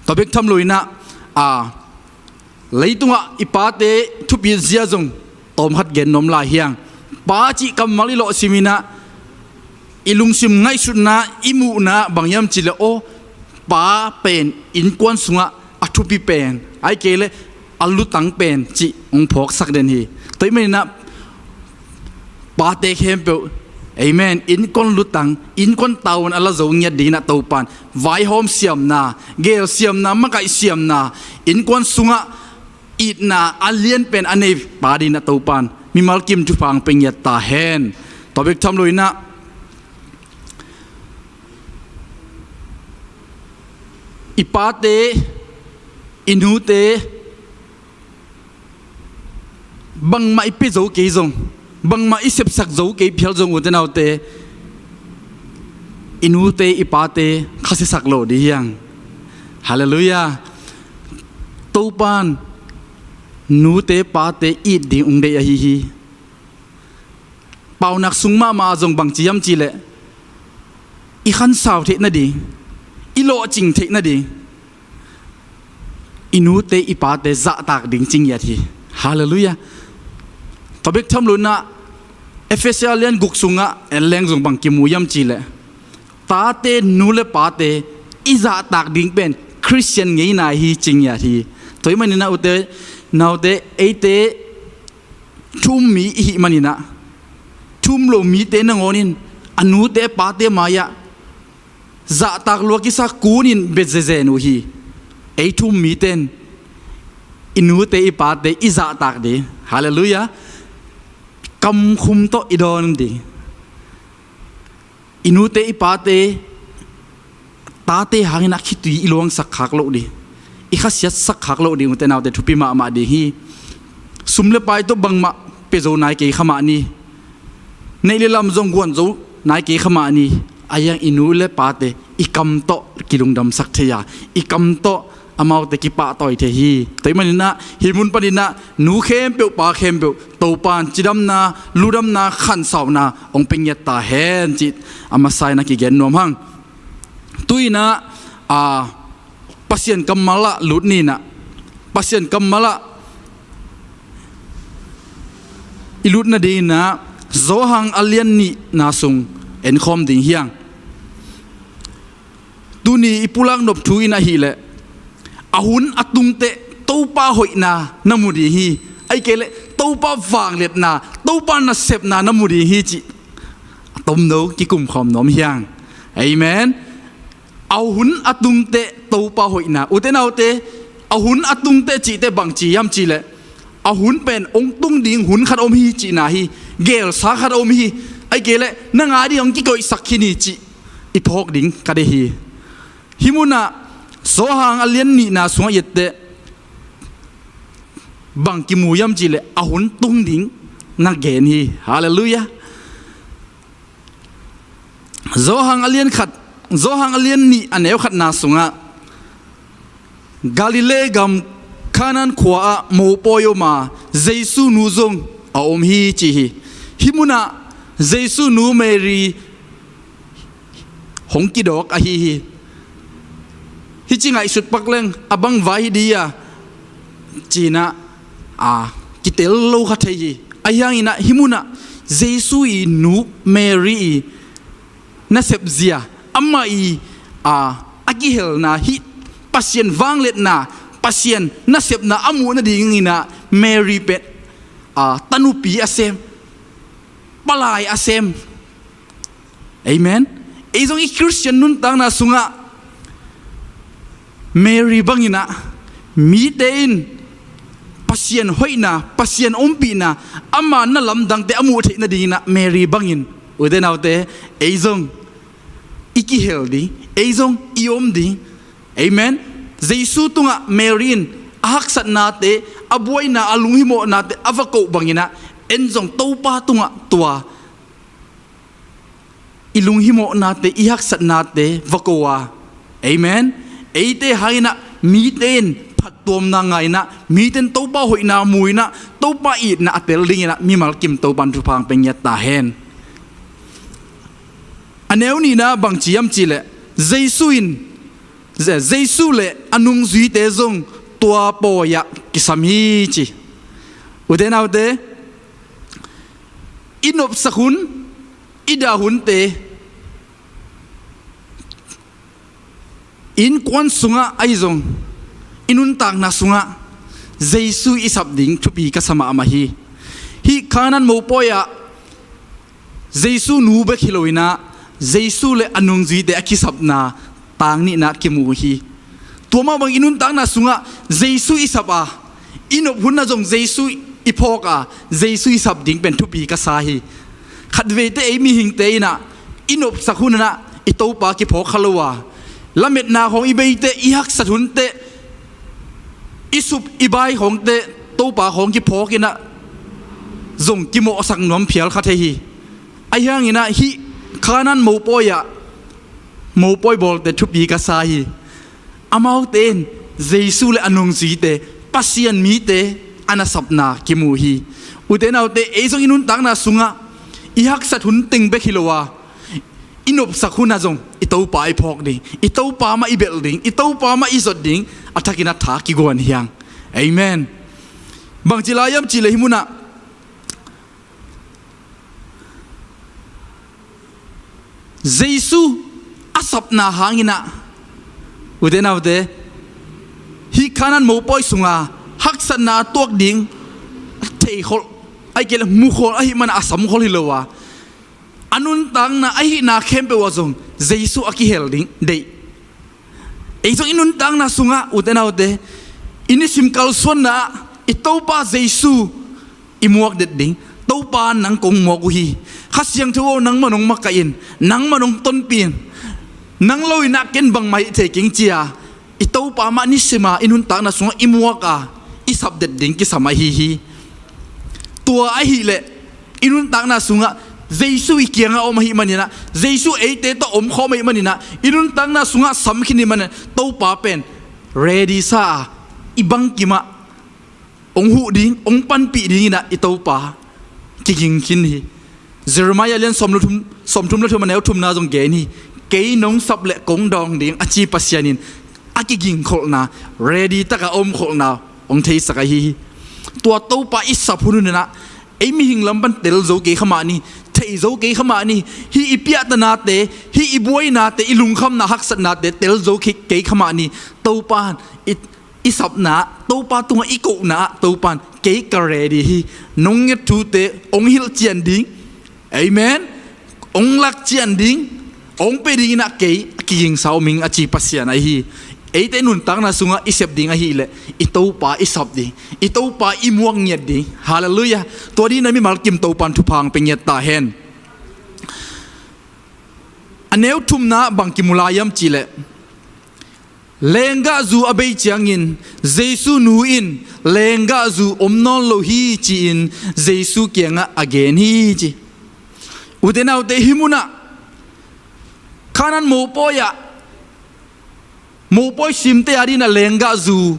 Tua bek tham lo in ah, a, leitungah i pate thupit zia zong tawm khat gen nuam lai hi hang. Pa cih kammal i lawhsim in ah, i lungsim ngaihsutna, i muhna bang hiam cih leh, aw, pa pen innkuan sungah a thupi pen, ahih kei leh a lutang pen cih hong phawksak den hi. Tua ahih maninah pate khempeuh, amen, innkuan lutang, innkuan tavuan a la zo ngiat dinginah Topan vaihawm siamna, geel siamna, makaih siamna, innkuan sungah itna a lianpen a nei pa dinginah Topan mimal kim thupha hong pia ngiat ta hen. Tua bek tham loinah i pate, i nute, bangmah i pia zo kei zong, bangmah i sepsak zo kei phial zong, ute naute, i nute i pate khasiasak lo ding hi hang. Halleluiah. Topan nute pate it ding hong deih ahi hi. Paunak sung mahmah ah zong bangci hiam cihleh, i khansau theih nading, i lawhcing theih nading, i nute i pate zahtak ding ci ngiat hi. Halleluiah. Tua bek tham loinah Efesa lian guk sungah en leng zong bang kimu hiam cihleh, tate, nu le pate i zahtak ding pen Khristian ngeina hi ci ngiat hi. Tua ahih maninah ute naute, eite thu um mi i hih maninah, thu um lo mite nangawn in a nute pate mai-ah zahtak lua kisa kunin bia zezen uh hi. Ei thu um mite in i nute i pate i zahtak ding, halleluiah, kamkhum tawh i dawn ding. I nute i pate, tate hanginah khitui i luangsak khak loh ding, i khasiatsak khak loh ding, ute naute, thupi mahmah ding hi. Sum le pai tawh bangmah pia zo nai kei kha mah ni. Neih le lam zong guan zo nai kei kha mah ni. Ahi hang i nu le pate i kam tawh kilungdamsak thei a, i kam tawh amaute kipahtawi thei hi. Tua ahih maninah hih mun paninah nu khempeuh, pa khempeuh Topan cidamna, ludamna, khansauna hong pia ngiat ta hen cih a masa in a kigen nuam hang. Tu-inah a, Pasian kammal ah lut ni-inah, Pasian kammal ah i lut nadinginah Johan a lian nihna sung enkhawm ding hi hang. Tuni i pulak nop thu in ahileh, a hun a tungteh Topa hoihna na mu ding hi. Ahih kei leh Topa vangliatna, Topa nasepna na mu ding hi cih a tomno kikumkhawm nuam hi hang. Amen. A hun a tungteh Topa hoihna. Ute naute, a hun a tungteh cihteh bangci hiam cihleh, a hun pen hong tung ding hun khat om hi cihna hi. Geelsa khat om hi. Ahih kei leh na ngai ding hong kikoihsak khin hi cih i phawk ding ka deih hi. Hih munah Johan a lian nihna sungah i etteh bang kimu hiam cihleh, a hun tung ding na gen hi. Halleluiah. Johan a lian khat, Johan a lian nih a neu khatna sungah Galilee gam Kanaan khua-ah mopawi om a, Jesu nu zong a om hi ci hi. Hih munah Jesu nu Mary hong kidawk ahi hi. Hih ci ngaihsut pak leng a bang vai hi dih a ci-inah a kitel lo kha thei hi. Ahi hanginah hih munah Jesu i nu Mary i nasepzia, amah i a, a kihelna, hih Pasian vangliatna, Pasian nasepna a muh nadinginah Mary pen a, tanupi a sem, palai a sem. Amen. Ei zong i Khristian nuntakna sungah Mary banginah mite in Pasian hoihna, Pasian ompihna, ama na lamdangte a muh theih nadinginah Mary bangin, ute naute, ei zong i kihel ding, ei zong i om ding. Amen. Jesu tungah Mary in a haksatnate, a buaina, a lunghimawhnate a va koh banginah en zong Topa tungah tua i lunghimawhnate, i haksatnate va ko a. Amen. Eite hanginah mite in phattuamna ngainah, mite in Topa hoihna muinah, Topa itna a tel dinginah mimal kim Topan thupha hong pia ngiat ta hen. A neu nihna bangci hiam cihleh, Jesu in, Je-, Jesu le a nungzuite zong tua pawi-ah kisam hi ci. Ute naute, i nopsak hun, i dah hunte, innkuan sungah ahi zong, i nuntakna sungah Jesu i sap ding thupi ka sa mahmah hi. Hih Kanaan mopawi ah Jesu nu bek hi lo in ah, Jesu le a nungzuite a kisapna tang nihna kimu hi. Tua mah bang i nuntakna sungah Jesu i sap a, i nop hun ah zong Jesu i phawk a, Jesu i sap ding pen thupi ka sa hi. Khatveite ei mihingte in ah i nopsak hun ah i Topa kiphawk kha lo a, lametna khawng i beite, i haksat hunte, i sup i bai khawngte Topa khawng kiphawk in ah zong kimawhsak nuam phial kha thei hi. Ahi hangin ah hih Kanaan mopawi ah mopawi bawlte thupi ka sa hi. Amaute in Jesu le a nungzuite, Pasian mite a nasepna kimu hi. Ute naute, ei zong i nuntakna sungah i haksat hun teng bek hi lo a, i nopsak hun ah zong i Topa i phawk ding, i Topa mah i belh ding, i Topa mah i zot ding, a thakin a tha kiguan hi hang. Amen. Bangci lai hiam cih leh hih mun ah Jesu a sapna hangin ah, ute naute, hih Kanaan mopawi sunga haksatna a tuak ding theikhol, ahih kei leh mukhol ahih man a samkhol hi lo a, a nuntakna ahihna khempeuh ah zong Jesu a kihel ding deih. Ei zong i nuntakna sungah, ute naute, i nisim kalsuanna ah i Topa Jesu i muak det ding. Topa, nang kong muak uh hi. Kha Siangtho aw, nangmah nong makaih in, nangmah nong tonpih in, nang lo in ah ken bangmah hih thei keng, ci a, i Topa mah nisim a i nuntakna sungah i muak a, i sap det ding kisam ahi hi. Tua ahih leh i nuntakna sungah Jesu i kiangah om ahih manin ah, Jesu eite tawh omkhawm ahih manin ah, i nuntakna sungah sam khin ahih manin ah, Topa pen ready sa a, i bangkim ah hong huh ding, hong panpih ding in ah i Topa kiging khin hi. Jeremiah lian sawm le thum, sawmthum le thum a neu thumna zong gen hi. Kei nong sap leh kong dawng ding, a ci Pasian in a kigingkholhna, ready taka omkholhna hong theisak ahi hi. Tua Topa i sap hun hun in ah ei mihing lam pan tel zo kei kha mah ni, thei zo kei kha mah ni, hih i piahtanate, hih i buainate, i lungkhamna haksatnate tel zo kei, kei kha mah ni. Topa i, i sapna, Topa tungah i kohna ah Topa in kei ka ready hi. Nong nget thute hong hilh cian ding, amen, hong lak cian ding, hong pia ding in ah kei a kigingsa om ing, a ci Pasian ahi hi. Eite nuntakna sungah i sep ding ahih leh i Topa i sap ding, i Topa i muak ngiat ding. Halleluiah. Tua ding in ah mimal kim Topa in thupha hong pia ngiat ta hen. A neu thumna ah bang kimu lai hiam cih leh, lenggahzu a bei ciangin Jesu nu in lenggahzu om nawn lo hi ci-in Jesu kiangah a gen hi ci. Ute naute, hih mun ah Kanaan mopawi ah mopawi simte a ding in ah lenggahzu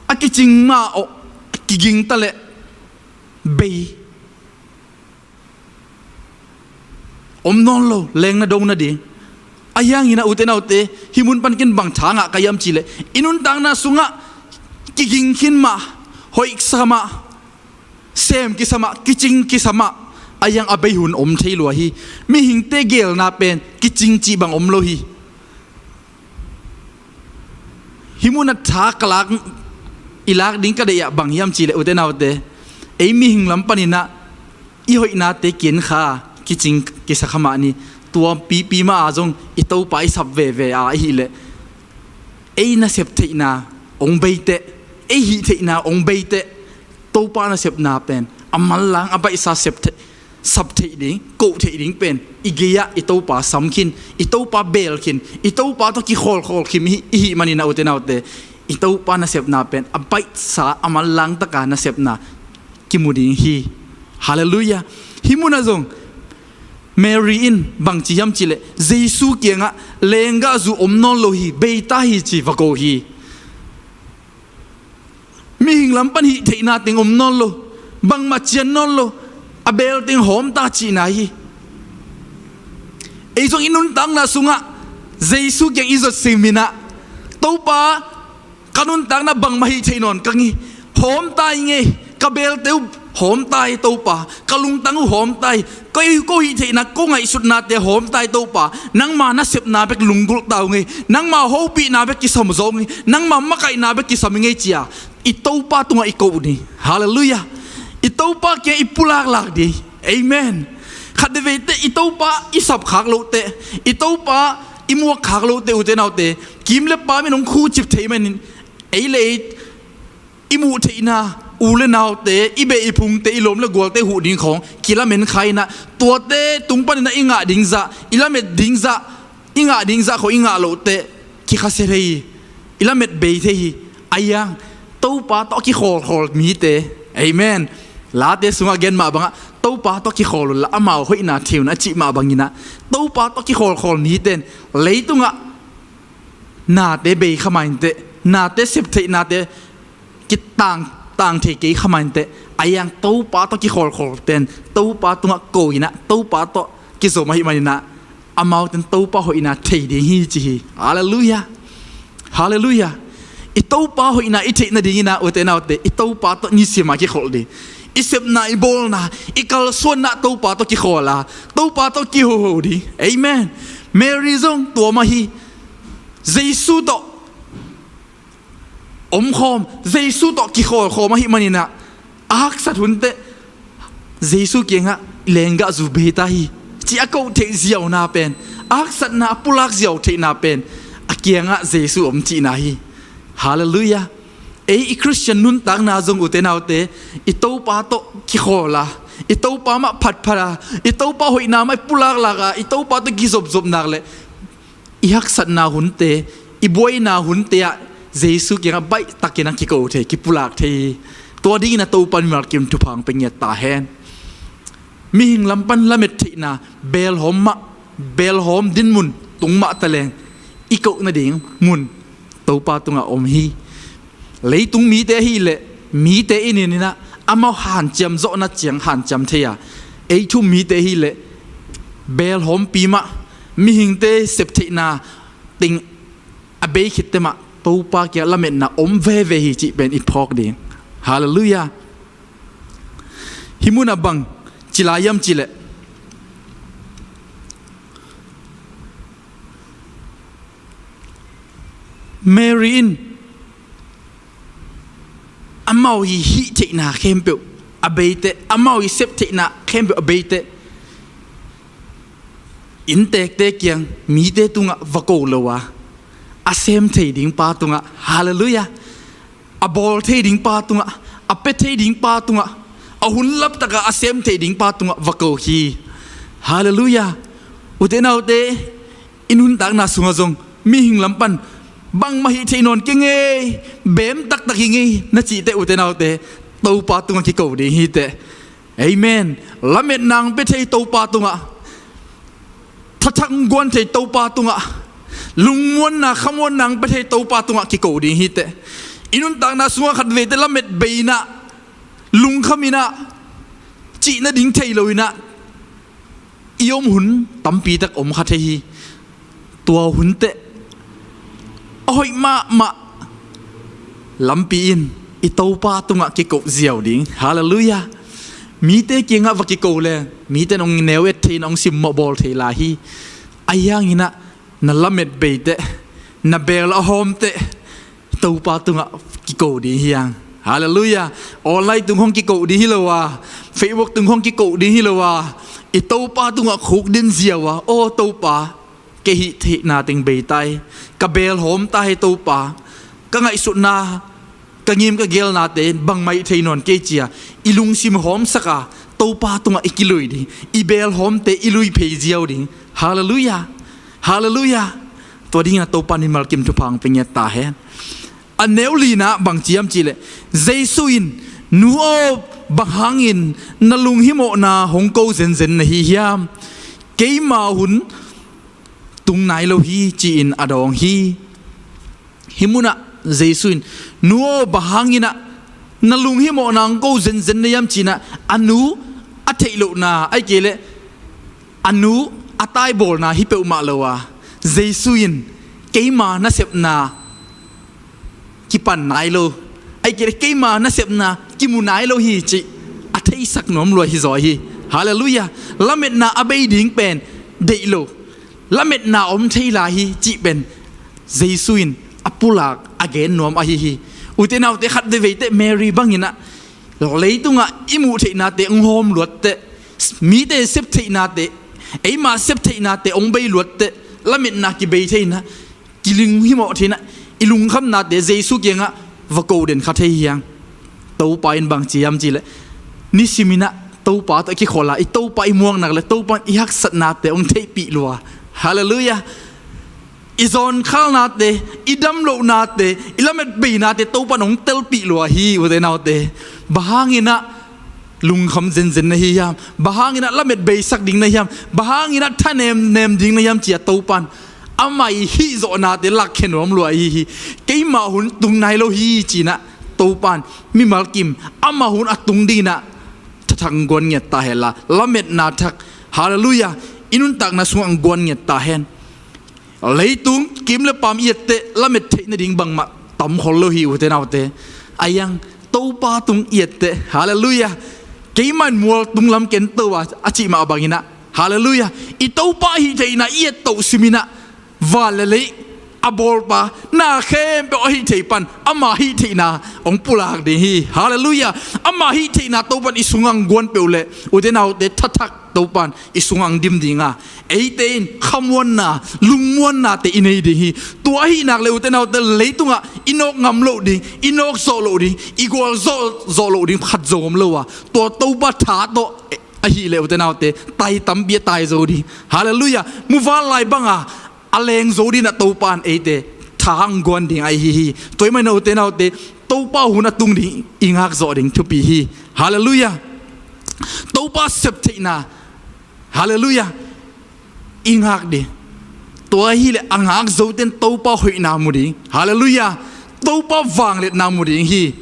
a kicing mah aw, a kiging ta leh bei om nawn lo, leng na do nading. Ahi hangin ah, ute naute, hih mun pan ken bang tha ngah ka hiam cih leh, i nuntakna sungah kiging khin mah, hoih sa mah, sem kisa mah, kicing kisa mah, ahi hang a bei hun om thei lua hi. Mihingte geelna pen kicing cih bang om lo hi. Hih mun ah tha ka lak, i lak ding ka deih ah bang hiam cih leh, ute naute, ei mihing lam panin ah i hoihnate ki-en kha, kicing kisa kha mah ni. Tua pipi mah a zong i Topa i sap veve a ahih leh, ei nasep theihna hong bei teh, ei hih theihna hong bei teh, Topa nasepna pen a manlang a baihsa sep theih, sap theih ding, koh theih ding pen i gei ah i Topa sam khin, i Topa beel khin, i Topa tawh kikhawlkhawl khin i hih manin ah, ute naute, i Topa nasepna pen a baihsa, a manlang taka nasepna kimu ding hi. Halleluiah. Hih mun ah zong Mary in bang ci hiam cih leh, Jesu kiangah lenggahzu om nawn lo hi, bei ta hi ci va ko hi. Mihing lam pan hih theihna teng om nawn lo, bangmah cian nawn lo, a beel teng hawm ta cihna hi. Ei zong i nuntakna sungah Jesu kiang i zot sing min ah, Topa, ka nuntakna bangmah hih theih nawn keng hi, hawm ta ing ei, ka beelte uh hawm ta hi Topa, ka lungtang uh hawm ta hi, ko, ko hih theihna, ko ngaihsutnate hawm ta hi Topa, nangma nasepna bek lunggulh ta ung ei, nangma hopihna bek kisam zaw ung ei, nangma makaihna bek kisam ung ei ci-a i Topa tungah i ko uh ni. Halleluiah. I Topa kiang i pulaklak ding. Amen. Khat veivei teh i Topa i sap khak loh teh, i Topa i muak khak loh teh, ute naute, kim le pam in hong khucip thei manin, ei le ei i muh theihna, u le naute, i beh i phungte, i lawm le gualte huh ding khawng kilamen kha in ah, tuate tung panin ah i ngah ding zah, i lamet ding zah, i ngah ding zah khawng i ngah loh teh kikhasia thei hi. I lamet bei thei hi. Ahi hang Topa tawh a kikhawlkhawl mite, amen, Late sungah a gen mah bangah, Topa tawh kikhawl unla amau hoihna thei un a cih mah bangin ah, Topa tawh kikhawlkhawl mite in leitungah nate bei kha mah inteh, nate sep theih, nate kitang, tang thei kei kha mah inteh, ahi hang Topa tawh kikhawlkhawl ten Topa tungah ko in ah, Topa tawh kizom ahih manin ah, amaute in Topa hoihna thei ding hi ci hi. Halleluiah. Halleluiah. I Topa hoihna i theih nadingin ah, ute naute, i Topa tawh nisim a kikholh ding. I sepna, i bawlna, i kalsuanna Topa tawh kikhawl a, Topa tawh kihoho ding. Amen. Mary zong tua mah hi. Jesu tawh omkhawm, Jesu tawh kikhawlkhawm ahih manin ah, a haksat hun teh Jesu kiangah, "I lenggahzu bei ta hi," ci a koh theih ziauna pen, a haksatna a pulak ziau theihna pen, a kiangah Jesu om cihna hi. Halleluiah. Ei i Khristian nuntakna zong, ute naute, i Topa tawh kikhawl a, i Topa mah phatphat a, i Topa hoihna mah i pulaklak a, i Topa tawh kizopzop nak leh, i haksatna hunte, i buaina hunte ah Jesu kiangah baihtakin a kiko thei, kipulak thei hi. Tua dingin a Topa mimal kim thupha hong pia ngiat ta hen. Mihing lam pan lamet theihna, belhawm mah, belhawm dinmun tung mah taleng, i koh nading mun Topa tungah om hi. Leitung mite ahih leh, mite in in ah, amau hanciam zawhna ciang hanciam thei a, ei thu-um mite ahih leh, belhawmpi mah, mihingte sep theihna teng a bei khit teh mah, Topa kiangah lametna om veve hi cih pen i phawk ding. Halleluiah. Hih munah bang ci lai hiam cih leh, Mary in amau i hih theihna khempeuh a bei teh, amau i sep theihna khempeuh a bei teh, innteekte kiang, mite tungah va ko lo a, a sem thei ding pa tungah, halleluiah, a bawl thei ding pa tungah, a pia thei ding pa tungah, a hun laptak a a sem thei ding pa tungah va ko hi. Halleluiah. Ute naute, i nuntakna sungah zong mihing lam pan, "Bangmah hih thei nawn kei ing ei, bem taktak hi ing ei," na cih teh, ute naute, Topa tungah kiko ding hi teh. Amen. Lametna hong pia thei Topa tungah, thathak hong guan thei Topa tungah, lungmuanna, khamuanna hong pia thei Topa tungah kiko ding hi teh. I nuntakna sungah khat veite lamet bei in ah, lungkham in ah, cih nading thei lo in ah, i om hun tampi tak om kha thei hi. Tua hun teh a hoih mahmah lampi in i Topa tungah kiko ziau ding. Halleluiah. Mite kiangah va kiko leh, mite in hong neu et thei in, hong simmawh bawl thei lai hi. Ahi hangin ah, na lamet bei teh, na bel a hawm teh, Topa tungah kiko ding hi hang. Halleluiah. Online tung hong kiko ding hi lo a, Facebook tung hong kiko ding hi lo a, i Topa tungah khukdin ziau a, "Aw Topa, kei hih theihna teng bei ta hi, ka bel hawm ta hi Topa, ka ngaihsutna, ka ngim ka gelnate bangmah hih thei nawn kei," ci-a i lungsim hawmsak a, Topa tungah i kilui ding, i bel hawmte i lui phei ziau ding. Halleluiah. Halleluiah. Tua dingin a Topa mimal kim thupha hong pia ngiat ta hen. A neu lina bang ci hiam cih leh, Jesu in, "Nu aw, bang hangin na lunghimawhna hong ko zenzen na hi hiam? Keima hun tung nai lo hi," ci-in a dawng hi. Hih munah Jesu in, "Nu aw, bang hangin ah na lunghimawhna hong ko zenzen na hiam?" ci-in ah a nu a theih lohna, ahih kei leh a nu a taibawlna hi peuhmah lo a, Jesu in, "Keima nasepna kipan nai lo, ahih kei leh keima nasepna kimu nai lo hi," cih a theisak nuam lua hi zaw hi. Halleluiah. Lametna a bei ding pen deih lo, lametna om thei lai hi cih pen Jesu in a pulak a gen nuam ahi hi. Ute naute, khat veveite Mary bangin ah leitungah i muh theihnate hong hawm luatte, mite sep theihnate, eima sep theihnate hong bei luatte, lametna kibei thei inah, kilung himawh thei inah, i lungkhamnate Jesu kiangah va ko den kha thei hi hang. Topa in bang ci hiam cih leh, nisim inah Topa tawh i kikholh a, i Topa i muak nak leh Topa in i haksatnate hong theihpih lua. Halleluiah. I zawnkhalnate, i damlohnate, i lamet beinate Topa in hong telpih lua hi, ute naute. Bang hang inah lungkham zenzen na hi hiam? Bang hang inah lamet beisak ding na hiam? Bang hang inah thanem nem ding na hiam ci-a Topa in ama i hihzawhnate lakkhia nuam lua ahi hi. Keima hun tung nai lo hi ci inah Topa in mimal kim ama hun a tung ding inah thathak hong guan ngiat ta hen la, lametna thak, halleluiah, i nuntakna sungah hong guan ngiat ta hen. Leitung kim le paam i etteh lamet theih nading bangmah tam khol lo hi, ute naute. Ahi hang Topa tung i etteh, halleluiah, keima in mual tung lam ken to a, a cih mah bang inah, halleluiah, i Topa hih theihna i et toh sim inah, van le lei a bawlpa, na khempeuh a hih theih pan ama hih theihna hong pulak ding hi. Halleluiah. Ama hih theihna Topa in i sungah hong guan peuh leh, ute naute, thathak Topa in i sungah hong dim ding a, eite in khamuanna, lungmuannate i nei ding hi. Tua ahih nak leh, ute naute, leitungah i nawk ngam loh ding, i nawk zawh loh ding, i gualzawh zawh loh ding khat zong om lo a, tua Topa tha tawh ahih leh, ute naute, tai tampi a tai zo ding. Halleluiah. Muvanlai banga a leng zo ding inah Topa in eite tha hong guan ding ahi hi. Tua ahih manin, ute naute, Topa hun a tung ding i ngak zawh ding thupi hi. Halleluiah. Topa sep theihna, halleluiah, i ngak ding. Tua ahih leh a ngak zote in Topa hoihna mu ding. Halleluiah. Topa vangliatna mu ding hi.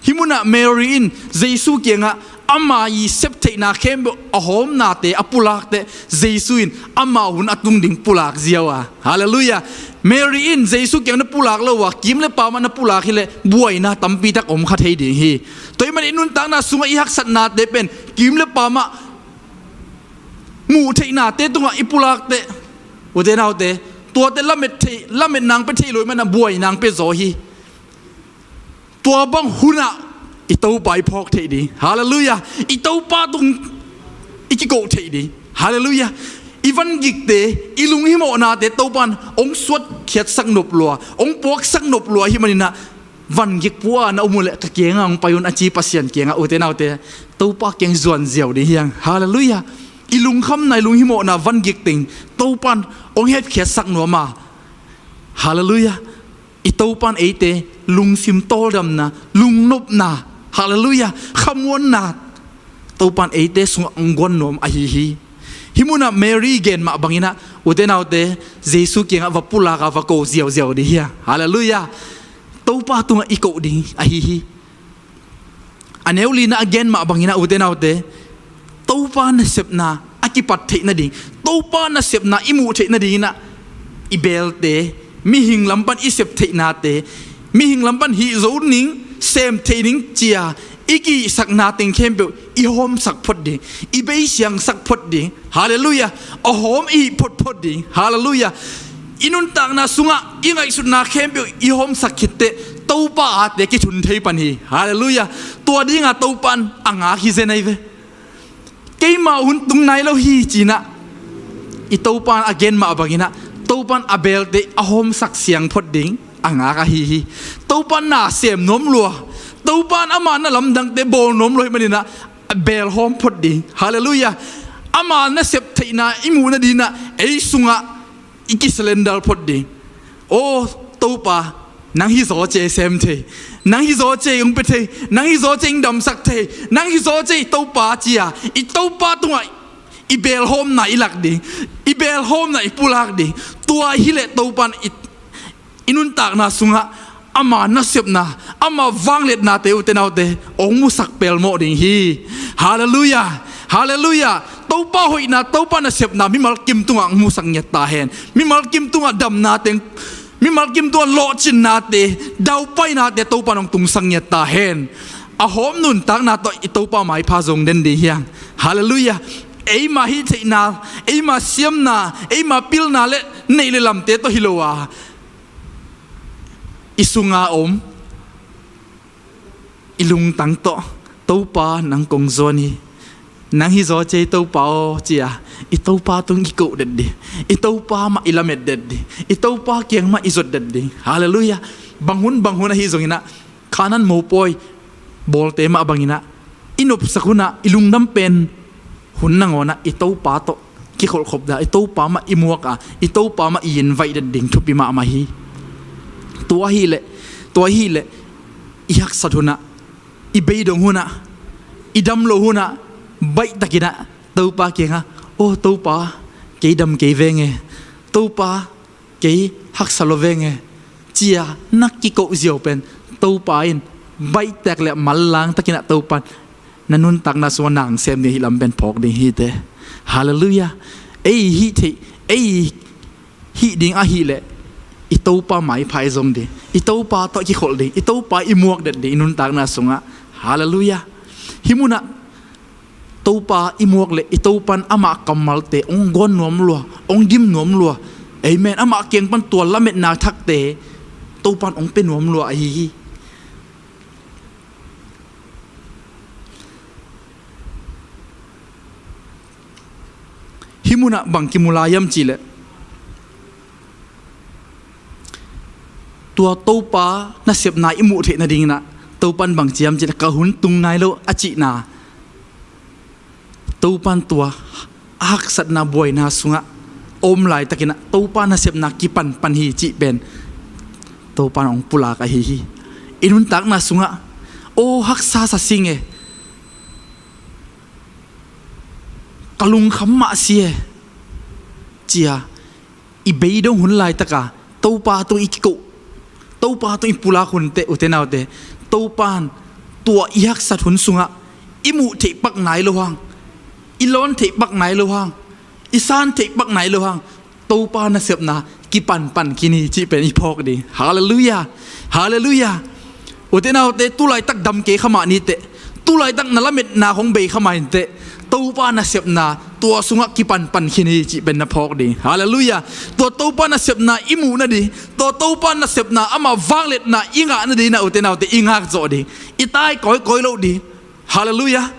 Hih munah Mary in Jesu kiangah ama i sep theihna khempeuh a hawmnate a pulak teh, Jesu in ama hun a tung ding pulak ziau a. Halleluiah. Mary in Jesu kiang na pulak lo a, kim le paam ah na pulak hi leh buaina tampi tak om kha thei ding hi. Tua ahih manin i nuntakna sungah i haksatnate pen kim le paam ah muh theihnate tungah i pulak teh, ute naute, tuate lamet thei, lametna hong pia thei lo ahih manin buaina hong pia zaw hi. Tua bang hunah i Topa i phawk theih ding. Halleluiah. I Topa tung i kikoh theih ding. Halleluiah. I vangikte, i lunghimawhnate Topa in hong suatkhiatsak nop lua, hong puaksak nop lua ahih manin ah, vangik pua na om uh leh ka kiangah hong pai un, a ci Pasian kiangah, ute naute, Topa kiang zuan ziau ding hi hang. Halleluiah. I lungkhamna, i lunghimawhna vangik teng Topa in hong hepkhiatsak nuam a. Halleluiah. I Topa in eite lungsim tawldamna, lungnopna, halleluiah, khamuanna Topa in eite sungah hong guan nuam ahi hi. Hih munah Mary gen mah bang inah, ute naute, Jesu kiangah va pulak a, va ko ziauziau ding hi a. Halleluiah. Topa tungah i koh ding ahi hi. A neu lina a gen mah bang inah, ute naute, Topa nasepna a kipat theih nading, Topa nasepna i muh theih nading inah, i belte, mihing lam pan i sep theihnate, mihing lam pan hih zo ning, sem thei ning ci-a i kihihsakna teng khempeuh i hawmsak phot ding, i beisiangsak phot ding. Halleluiah. A hawm i hih photphot ding. Halleluiah. I nuntakna sungah i ngaihsutna khempeuh i hawmsak khit teh Topa ate kithun thei pan hi. Halleluiah. Tua dinga Topa in a ngak hi zen ahi ve. Keima hun tung nai lo hi ci inah, i Topa in a gen mah bang inah, Topa in a belte a hawmsak siang phot ding a ngak ahi hi. Topa in na sem nuam lua, Topa in ama na lamdangte bawl nuam lua ahih manin ah, a beel hawm phot ding. Halleluiah. Ama nasep theihna i muh nading inah ei sungah i kisurrender phot ding. Aw Topa, nang hi zaw ci-a sem thei, nang hi zaw ci-a hong pia thei, nang hi zaw ci-a hong damsak thei, nang hi zaw ci-a Topa ci-a, i Topa tungah i beelhawmna i lak ding, i beelhawmna i pulak ding. Tua hi leh Topa in i, i nuntakna sungah ama nasepna, ama vangliatnate, ute naute, hong musak pelmawh ding hi. Halleluiah. Halleluiah. Topa hoihna, Topa nasepna mimal kim tungah hong musak ngiat ta hen. Mimal kim tungah damna teng, mimal kim tungah lawhcinnate, daupainate Topa in hong tungsak ngiat ta hen. a hawm nuntakna tawh i Topa maipha zong den ding hi hang. Halleluiah. Eima hih theihna, eima siamna, eima pilna le neih le lamte tawh hi lo a, i sunga om i lungtang tawh, Topa nang kong zuan hi. Nang hi zaw cia i Topa aw cia i Topa tung i koh det ding. I Topa mah i lamet det ding. I Topa kiang mah i zot det ding. Halleluiah. Bang hun bang hun ahi zonginah Khanan mopawi bawlte mah banginah i nopsak hunah i lungdam pen hun nangawnah i Topa tawh kikholhkhop dah, i Topa mah i muak a, i Topa mah i invite det ding thupi mahmah hi. Tua hileh, tua hileh i haksat hunah, i beidong hunah, i dam lo hunah baihtakinah Topa kiangah, aw Topa, kei dam kei venge, Topa, kei haksa lo venge cia na kikoh ziau pen Topa in baihtek le mallang takinah Topa in na nuntakna sungah nang sem ding hih lam pen phawk ding hi te. Halleluiah. Ei hih theih, ei hih ding ahileh i Topa maipha i zong ding, i Topa tawh kikholh ding, i Topa i muak det ding i nuntakna sungah. Halleluiah. Hih munah Topa i muak le i Topan amah kammalte ong guan nuam lua, ong dim nuam lua. Amen. Amah kiang pan tua lametna thakte Topan ong pe nuam lua ahi hi. Hih munah bang kimu lai hiam cihleh, tua Topa nasepna i muh theih nadinginah Topan bang ci hiam cihleh, ka hun tung nai lo a cihna. Topan tua a haksatna buaina sungah a om laitakinah Topa nasepna kipanpan hi cih pen Topan hong pulak ahi hi. I nuntakna sungah, aw haksa sa sing e, ka lungkham mah si e cia i beidong hun laitaka Topa tung i kikoh, Topa tung i pulak hun teh, ute naute, Topan tua i haksat hun sungah i muh theih pak nai lo hang, i lawn theih pak nai lo hang, i san theih pak nai lo hang, Topa nasepna kipanpan khin hi cih pen i phawk ding. Halleluiah. Halleluiah. Ute naute, tulaitak dam kei kha mah ni teh, tulaitak na lametna hong bei kha mah in teh, Topa nasepna tua sungah kipanpan khin hi cih pen na phawk ding. Halleluiah. Tua Topa nasepna i muh nading, tua Topa nasepna ama vangliatna i ngah nadinginah ute naute, i ngak zawh ding. I tai kawikawi loh ding. Halleluiah.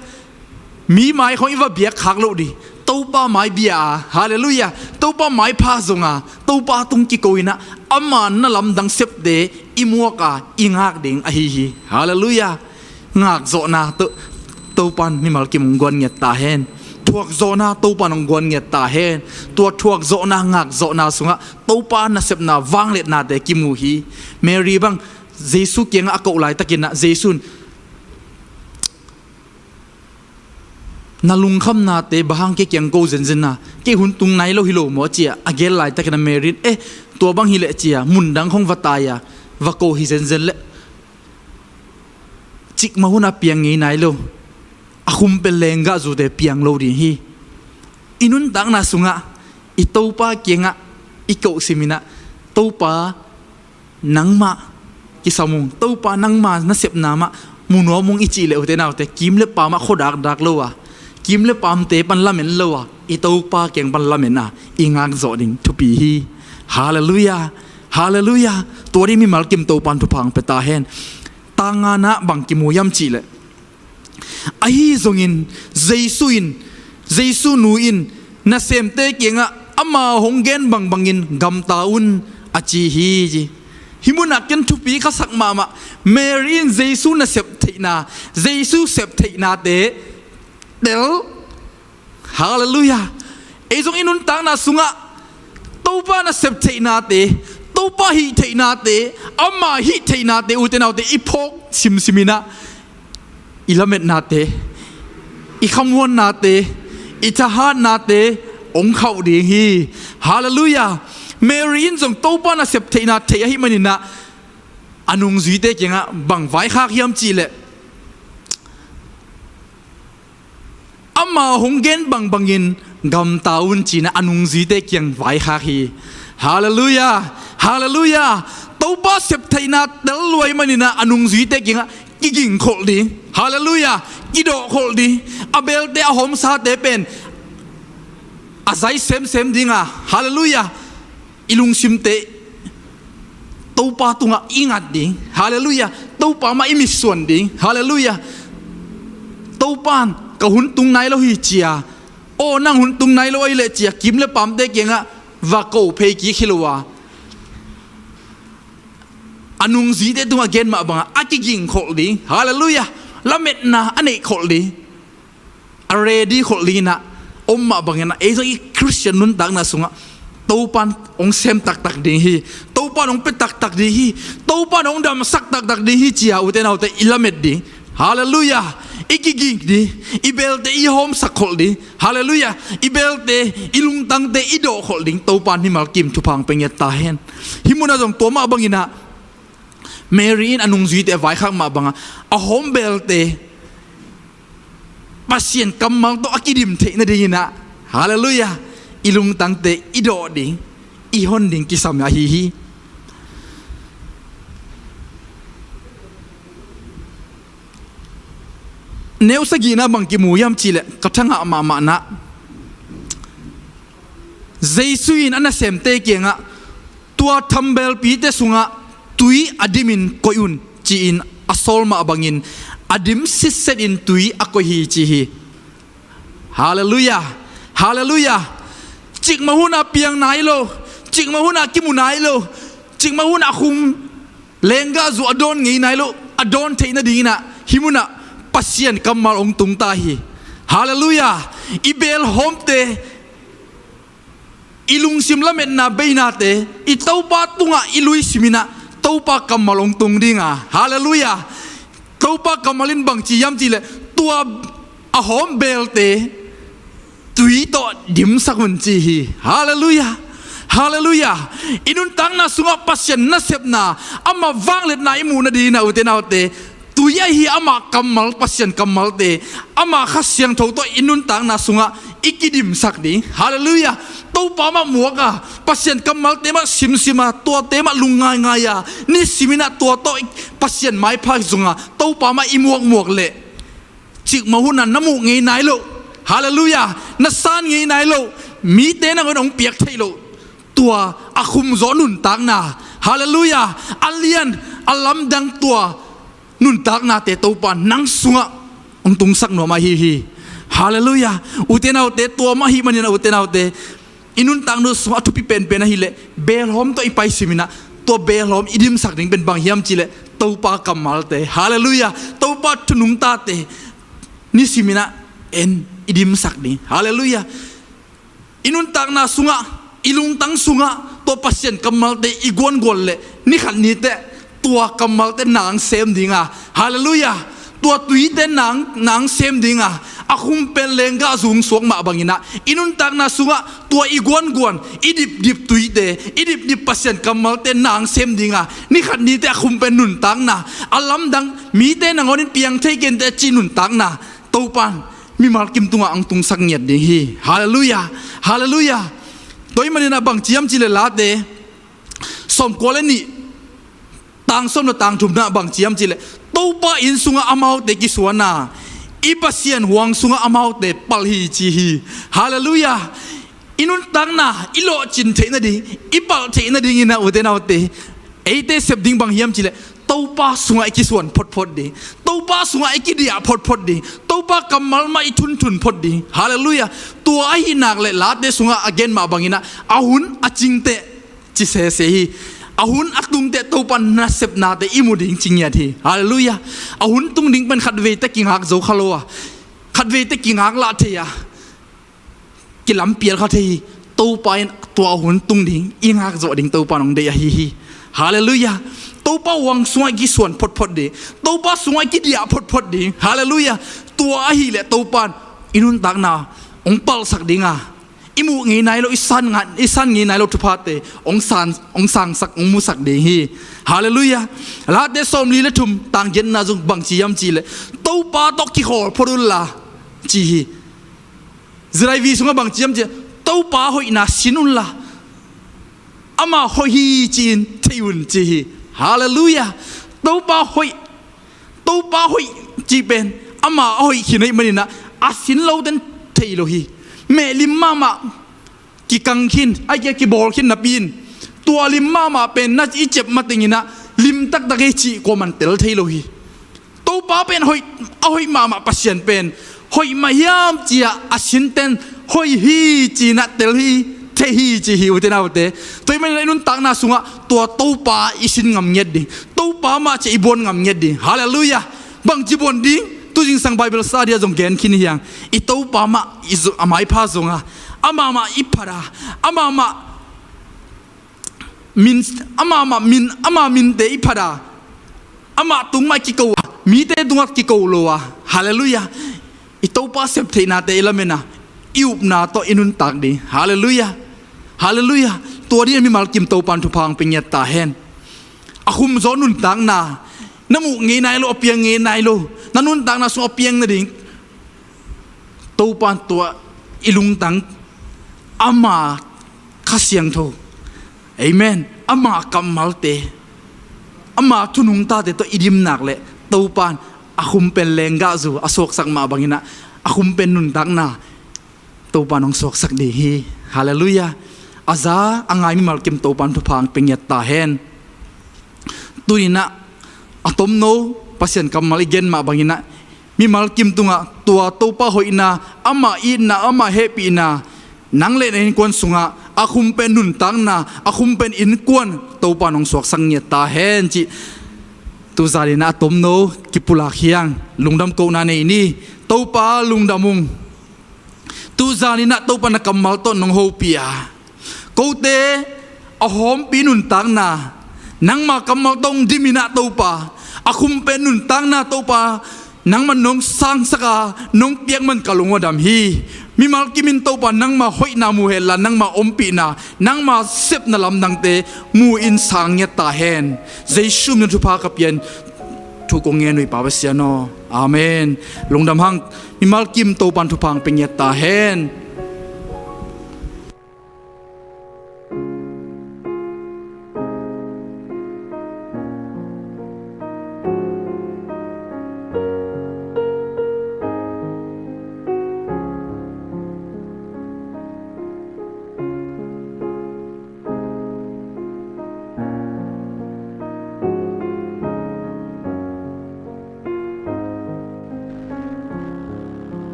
Mi mai khawng i va biak khak loh ding. Topa mai bia a, halleluiah, Topa maipha zonga, Topa tung kiko inah ama na lamdang septe i muak a, i ngak ding ahi hi. Halleluiah. Ngakzawhna To, Topan mimal kim hong guan ngiat ta hen. Thuakzawhna Topan hong guan ngiat ta hen. Tua thuakzawhna, ngakzawhna sungah Topa nasepna vangliatnate kimu hi. Mary bang Jesu kiangah a koh laitakinah Jesu in, na lungkhamnate bang hang kei kiang ko zenzen a, kei hun tung nai lo hi lo maw cia a gel laitakinah Mary in, eh, tua bang hileh cia mundang khawng va tai a, va ko hi zenzen leh cikmah hunah piang ngei nai lo, a khum pen lenggahzute piang lo ding hi. I nuntakna sungah i Topa kiangah i koh siminah, Topa, nangmah kisam ung, Topa nangma nasepna mah mu nuam ung i cih leh ute naute, kim le paam ah khuadakdak lo a, kim le paamte pan lamen lo a, i Topa kiang pan lamen a, i ngakzawh ding thupi hi. Halleluiah. Halleluiah. Tua ding mimal kim Topan thupha hong pia ta hen. Tang nganah bang kimu hiam cih leh, ahi zongin Jesu in, Jesu nu in nasemte kiangah ama hong gen bangbangin gamta un a ci hi. Hih munah ken thupi ka sak mahmah, Mary in Jesu nasep theihna, Jesu sep theihnate tel. Halleluiah. Ei zong i nuntakna sungah Topa nasep theihnate, Topa hih theihnate, ama hih theihnate, ute naute, i phawk simsim inah i lametnate, i khamuannate, i thahatnate hong khauh ding hi. Halleluiah. Mary in zong Topa nasep theihna thei ahih maninah a nungzuite kiangah bang vaikhak hiam cih leh, ama hong gen bangbangin gamta un cinah a nungzuite kiang vaikhak hi. Halleluiah. Halleluiah. Topa sep theihna tel lua ahih maninah a nungzuite kiangah kiging kholh ding. Halleluiah. Kidawh kholh ding. A belte a hawmsate pen a zai semsem ding a. Halleluiah. I lungsimte Topa tungah i ngat ding. Halleluiah. Topa mah i mitsuan ding. Halleluiah. Topa in ka hun tung nai lo hi cia, aw nang hun tung nai lo ahi leh cia, kim le pamte kiangah va ko phei kik hi lo a, a nungzuite tungah gen mah bangah a kiging kholh ding. Halleluiah. Lametna a neih kholh ding. A ready kholh ding inah om mah bangin ah, ei zong i Khristian nuntakna sungah Topa in hong sem taktak ding hi. Topa in hong pia taktak ding hi. Topa in hong damsak taktak ding hi cia, ute naute, i lamet ding. Halleluiah. I kiging ding. I belte i hawmsak kholh ding. Halleluiah. I belte, i lungtangte i dawh kholh ding. Topa in mimal kim thupha hong pia ngiat ta hen. Hih munah zong tua mah bangin ah Mary in a nungzuite a vaikhak mah bangah a hawm belte Pasian kammal tawh a kidim theih nading inah, halleluiah, i lungtangte i dawh ding, i hon ding kisam ahi hi. Neu sagihna bang kimu hiam cihleh, ka thangah mahmahna, Jesu in a nasemte kiangah, tua thambelpite sungah tui a dimin koih un, ci-in a sawl mah bangin a dim sitsetin tui a koih hi, ci hi. Halleluiah. Halleluiah. Cikmah hunah piang nai lo, cikmah hunah kimu nai lo, cikmah hunah a khum lenggahzu a dawn ngei nai lo, a dawn theih nading inah hih munah Pasian kammal hong tungta hi. Halleluiah. I belhawmte, i lungsim lametna beinate, i Topa tungah i lui sim inah Topa kammal hong tung ding a. Halleluiah. Topa kammal in bangci hiam cihleh, tua a hawm belte tui tawh dimsak un, ci hi. Halleluiah. Halleluiah. I nuntakna sungah Pasian nasepna, ama vangliatna i muh nading inah, ute naute, tui ahi ama kammal, Pasian kammalte, ama Kha Siangtho tawh i nuntakna sungah i kidimsak ding. Halleluiah. Topa mah muak a, Pasian kammalte mah simsim a, tuate mah lungngaingai a, nisim inah tua tawh Pasian maipha zong a, Topa mah i muakmuak leh, cikmah hunah na muh ngei nai lo, halleluiah, na san ngei nai lo, mite nangawn hong piak theih lo, tua a khumzawh nuntakna, halleluiah, a lian, a lamdang, tua nuntaknate Topa nang sungah hong tungsak nuam ahi hi. Halleluiah. Ute naute, tua mah ahih manin ah, ute naute, i nuntakna sungah a thupi penpen ahileh belhawm tawh i paisim inah, tua belhawm i dimsak ding pen bang hiam cihleh, Topa kammalte. Halleluiah. Topa thu nungtate nisim inah en i dimsak ding. Halleluiah. I nuntakna sungah, i lungtang sungah tua Pasian kammalte i guanguan leh, nikhat niteh tua kammalte nang sem ding a. Halleluiah. Tua tuite nang, nang sem ding a. A khum pen lenggahzu suak mah bangin ah, i nuntakna sungah tua i guanguan, i dipdip tuite, i dipdip Pasian kammalte nang sem ding a. Nikhat niteh a khum pen nuntakna, a lamdang, mite nangawn in piang thei kenteh, ci nuntakna Topa in mimal kim tungah hong tungsak ngiat ding hi. Halleluiah. Halleluiah. Tua ahih manin ah bangci hiam cihleh, Late sawmkua le nih, tang sawm le tang thumna ah bangci hiam cihleh, Topa inn sungah amaute kisuan a, i Pasian huang sungah amaute palh hi, ci hi. Halleluiah. I nuntakna i lawhcin theih nading, i palh theih nading inah, ute naute, eite sep ding bang hiam cihleh, Topa sungah i kisuan photphot ding, Topa sungah i kidiah photphot ding, Topa kammal mah i thunthun phot ding. Halleluiah. Tua ahih nak leh Late sungah a gen mah bangin ah, a hun a cingteh, ci sese hi. A hun a tungteh Topa nasepnate i mu ding ci ngiat hi. Halleluiah. A hun tung ding pen khatvei teh kingak zo kha lo a, khatvei teh kingak lah thei a, kilampial kha thei hi. Topa in tua hun tung ding i ngak zawh ding Topa in hong deih ahi hi. Halleluiah. Topa huang sungah i kisuan photphot ding, Topa sungah i kidiah photphot ding. Halleluiah. Tua ahileh Topa in i nuntakna hong palhsak ding a, i muh ngei nai lo, i san nga-, i san ngei nai lo thuphate hong san, hong sangsak, hong musak ding hi. Halleluiah. Late sawmli le thum, tang giatna zong bangci hiam cihleh, Topa tawh kikhawl phot unla, ci hi. Zalaivi sungah bangci hiam cihleh, Topa hoihna sin unla, amah hoih hi ci-in thei un, ci hi. Halleluiah. Topa hoih, Topa hoih cih pen ama a hoih khin ahih maninah a sin loten thei lo hi. Mehlim mahmah kikang khin, a kia kibawl khin napi in tua lim mahmah pen na i cep matenginah lim taktak ei cih kuaman tel thei lo hi. Topa pen hoih, a hoih mahmah Pasian pen hoih mah hiam cia a sinten hoih hi cinah tel hi, thei hi ci hi ute naute. Tua ahih maninah i nuntakna sungah tua Topa i sin ngam ngiat ding, Topa mah cia i buan ngam ngiat ding. Halleluiah. Bangci buan ding? Tuzingsang Bible study ah zong gen khin hiang. I Topa mah i zu-, a maipha zonga, amah mah i phata, amah mah min, amah mah min, ama minte i phata, amah tungmah i kiko a, mite tungah kiko lo a. Halleluiah. I Topa septheihnate i lamena, i upna tawh i nuntak ding. Halleluiah. Halleluiah. Tua dingin mimal kim Topan thupha hong pia ngiat ta hen. A khumzaw nuntakna, na muh ngei nai lo, a piang ngei nai lo, na nuntakna sung a piang nading Topan tua i lungtang, ama Kha Siangtho, amen, ama kammalte, ama thunungtate tawh i dimnak le Topan a khumpen lenggahzu a suaksak mah banginah a khumpen nuntakna Topan hong suaksak ding hi. Halleluiah. A za a ngai mimal kim Topan thupha hong pia ngiat ta hen. Tuninah a tomno Pasian kammal i gen mah banginah mimal kim tungah tua Topa hoihna, ama itna, ama hehpihna, nang le na innkuan sungah a khumpen nuntakna, a khumpen innkuan Topan hong suaksak ngiat ta hen cih tuzaninah a tomno kipulak hiang. Lungdam kohna nei ni. Topa lungdam ung. Tuzaninah Topa na kammal tawh nong hopih a, kote a hawmpi nuntakna nangma kammal tawh hong diminah Topa, a khumpen nuntakna Topa nangman nong sangsak a, nong piak man ka lung a dam hi. Mimal kimin Topa nangma hoihna muhehla, nangma ompihna, nangma sepna lamdangte mu in sang ngiat ta hen. Jesu min thupha ka pian thu kong ngen uh hi Pa Pasian aw. Amen. Lungdam hang. Mimal kim Topan thupha hong pia ngiat ta hen.